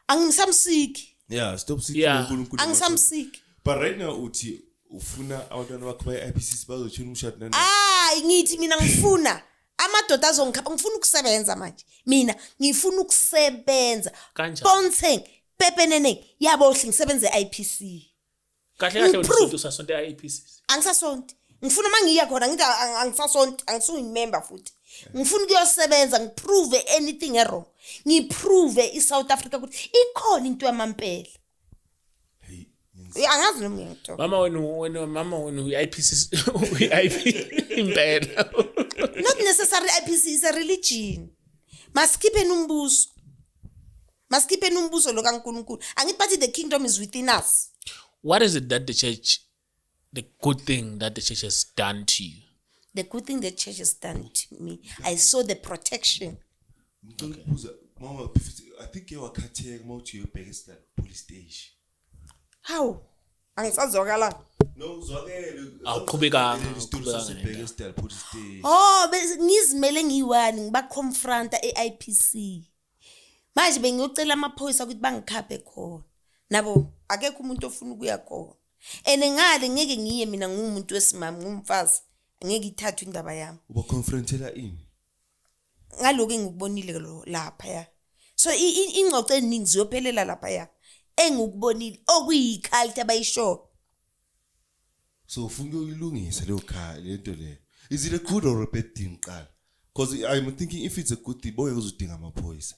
Angisamsiki. Yeah, stop seeking uNkulunkulu emasontweni. Angisamsiki. But right now uthi ufuna abantwana bakho baye IPC, bazotshela umshado nani? Hayi, ngithi mina ngifuna amadoda azongikhapha. Ngifuna ukusebenza manje, mina ngifuna ukusebenza. Kanjani? Pontsheng, pepeneneng yabohle, ngisebenze e-IPC. Kahle kahle wena Ngiprove. usonto, usasonto e-IPC? Angisasonti. Ngifuna uma ngiya khona, ngithi angisasonti, angisuyi-member futhi. Ngifuna ukuyosebenza, ngiprove anything e-wrong, ngiprove i-South Africa ukuthi ikhona into yamampela. Hey, ngenza- Angazi noma ngiyangithola. Mama, wena mama, wena uyi-IPC, uyi-IP impela. Not necessary. IPC is a religion. Masikhipheni umbuso, masikhipheni umbuso lo kaNkulunkulu. Angithi bathi the kingdom is within us. What is it that the church, the good thing that the church has done to you? The good thing the church has done to me, I saw the protection. Ngicela ukubuza mama, I think ewakhatheka uma uthi uyobheka esidala police station. How? Angisazwakala. No, uzwakele. Awuqhubekanga, Isitori awuqhubekanga sasebheka nendaba. esidala police station. Oh, ngizimele ngiyi-one, ngibaconfronta e-IPC. Manje bengiyocela amaphoyisa ukuthi bangikhaphe khona. Nabo akekho umuntu ofuna ukuya khona, and ngale ngeke ngiye mina, ngumuntu wesimami, ngumfazi, angeke ithathwe indaba yami. Uba confrontela ini? Ngalokhu engikubonile lo laphaya. So ingxoxo eningi ziyophelela laphaya, engikubonile okuyi-cult abayishoyo. So ufuna ukuyilungisa leyo khaya, lento leyo. Is it a good or a bad thing qala? Because I'm thinking if it's a good thing, bonke uzodinga amaphoyisa.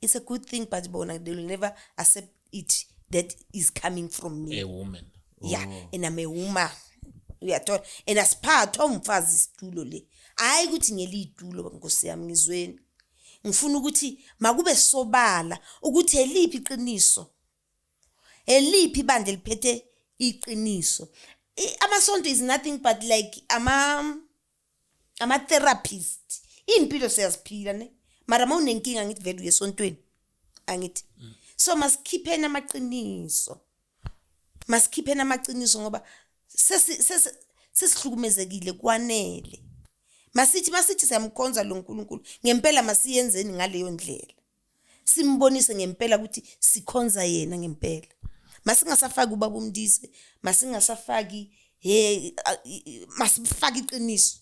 It's a good thing, but bona they will never accept it that is coming from me. A woman. Yeah, and I'm a woman, uyathola? And asiphathwa umfazi isitulo le. Hhayi ukuthi ngeliyitulo, nkosi yami, ngizweni. Ngifuna ukuthi makube sobala ukuthi eliphi iqiniso, eliphi ibandla eliphethe iqiniso. Amasonto is nothing but like ama-therapist. Iy'mpilo siyaziphila ne, mara uma unenkinga, ngithi vele uye esontweni, angithi? So masikhipheni amaqiniso, masikhipheni amaqiniso, ngoba sesihlukumezekile kwanele. Masithi siyamkhonza lo nkulunkulu ngempela, masiyenzeni ngaleyo ndlela, simbonise ngempela ukuthi sikhonza yena ngempela. Masingasafaki ubaba uMndise, masingasafaki, he, masifake iqiniso,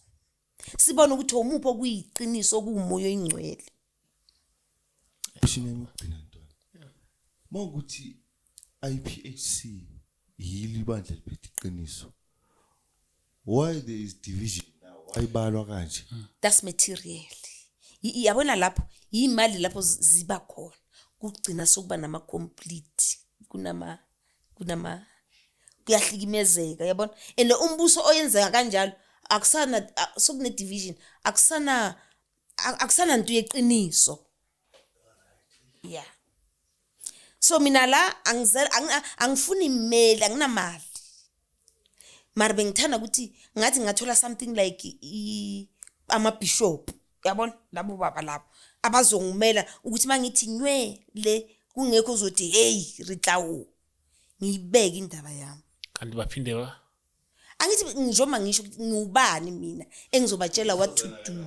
sibone ukuthi omuphi okuyiqiniso, okuwumoya oyingcwele. Question yami yokugcina, ntwana, mawukuthi IPHC yili ibandla liphethe iqiniso, why there is division now? Why balwa kanje? That's material. Yabona lapho yimali, lapho ziba khona. Kugcina sokuba nama complete kunama kunama kuyahlikimezeka, yabona. And umbuso oyenzeka kanjalo akusana sokune division, akusana nto yeqiniso. Yeah, so mina la angizela angifuni imeli, anginamali, mara bengithanda ukuthi ngathi ngathola something like amabishop, yabona, labo baba labo abazongimela ukuthi mangithi nywe le kungekho uzothi hey ritlawo, ngiyibeke indaba yami. Kanti baphinde ba Angithi njengoba ngisho ukuthi ngiwubani mina engizobatshela what to do,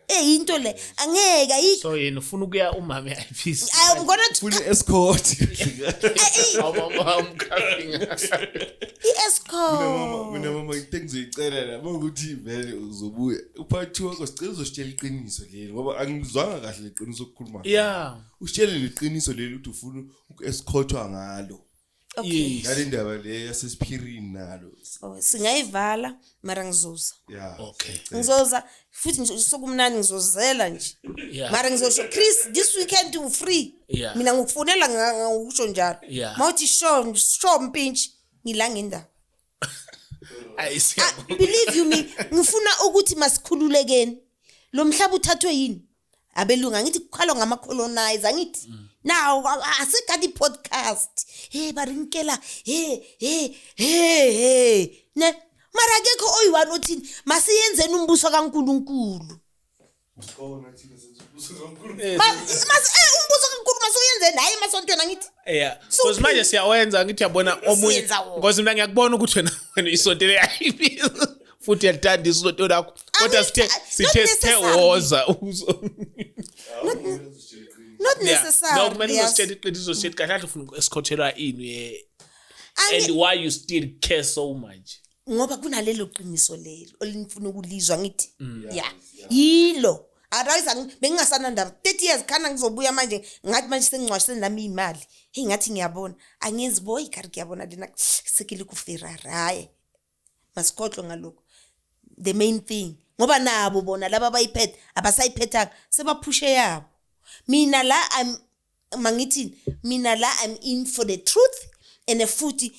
into le angeke ayikho. So yena ufuna ukuya umama e-IPC. I'm gonna Ufuna i-escort. I-escort. Mina mama, into engizoyicela la mawukuthi vele uzobuya uphathi wakho, sicela uzositshela iqiniso leli, ngoba angizwanga kahle iqiniso okukhuluma. Usitshele leqiniso leli ukuthi ufuna uku-escortwa ngalo. Okay. Ngale ndaba le yasesiphirini nalo. Oh, singayivala, mara ngizoza. Okay. Ngizoza futhi nje, sokumnandi ngizozela nje. Mara ngizosho, Chris, this weekend u free? Mina ngikufonela ngokusho njalo. Mawuthi sure sure mpintshi, ngila ngendaba. Ayi, Ah, siyabonga. believe you me, ngifuna ukuthi masikhululekeni. Lo mhlaba uthathwe yini abelungu? Angithi kukhalwa ngama-colonizer, angithi now asikade i-podcast, hey, barinkela, hey hey hey hey, ne, mara akekho oyi-one othini masiyenzeni umbuso kaNkulunkulu. Umbuso kaNkulunkulu masiyenzeni, hayi emasontweni, angithi. Yeah. So Because manje siyawenza, ngithi uyabona omunye Siyenza wona. because mina ngiyakubona ukuthi wena isonto le futhi uyalithanda isonto lakho. Kodwa sithe Not sithe sithe necessarily. woza. Not Yeah. necessarily. No, kumele yes. uzositshela iqiniso, uzositshela kahle kahle ufuna uku-escortelwa ini and why you still care so much. Ngoba kunalelo qiniso lelo olinifuna ukulizwa, ngithi ya yilo. Otherwise bengingasanandaba 30 years khana ngizobuya manje ngathi manje sengingcwashe nami imali, hey, ngathi ngiyabona angenzi boy kari ngiyabona lena sekile ku Ferrari. Hayi, masikhohlwe ngalokho. The main thing, ngoba nabo bona laba abayiphethe abasayiphethanga, sebaphushe yabo. Mina la I'm mangithi mina la I'm in for the truth and futhi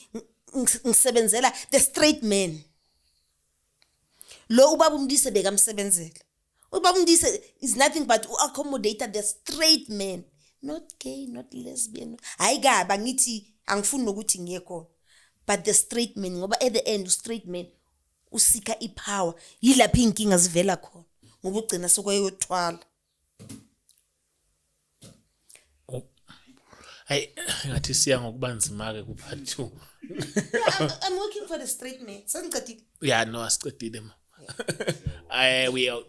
ngisebenzela the straight man. Lo ubaba uMdise bekamsebenzela. Ubaba uMdise is nothing but u-accommodate the straight man, not gay, not lesbian. Hayi kabi, angithi angifuni nokuthi ngiye khona, but the straight man, ngoba at the end u-straight man usika ipower, yilapho iy'nkinga zivela khona, ngoba ugcina sokwayothwala. Hayi, ngathi siya ngokuba nzima-ke ku-part 2. I'm working for the straight man. Sengicedile. Yeah, no, asicedile ma. We are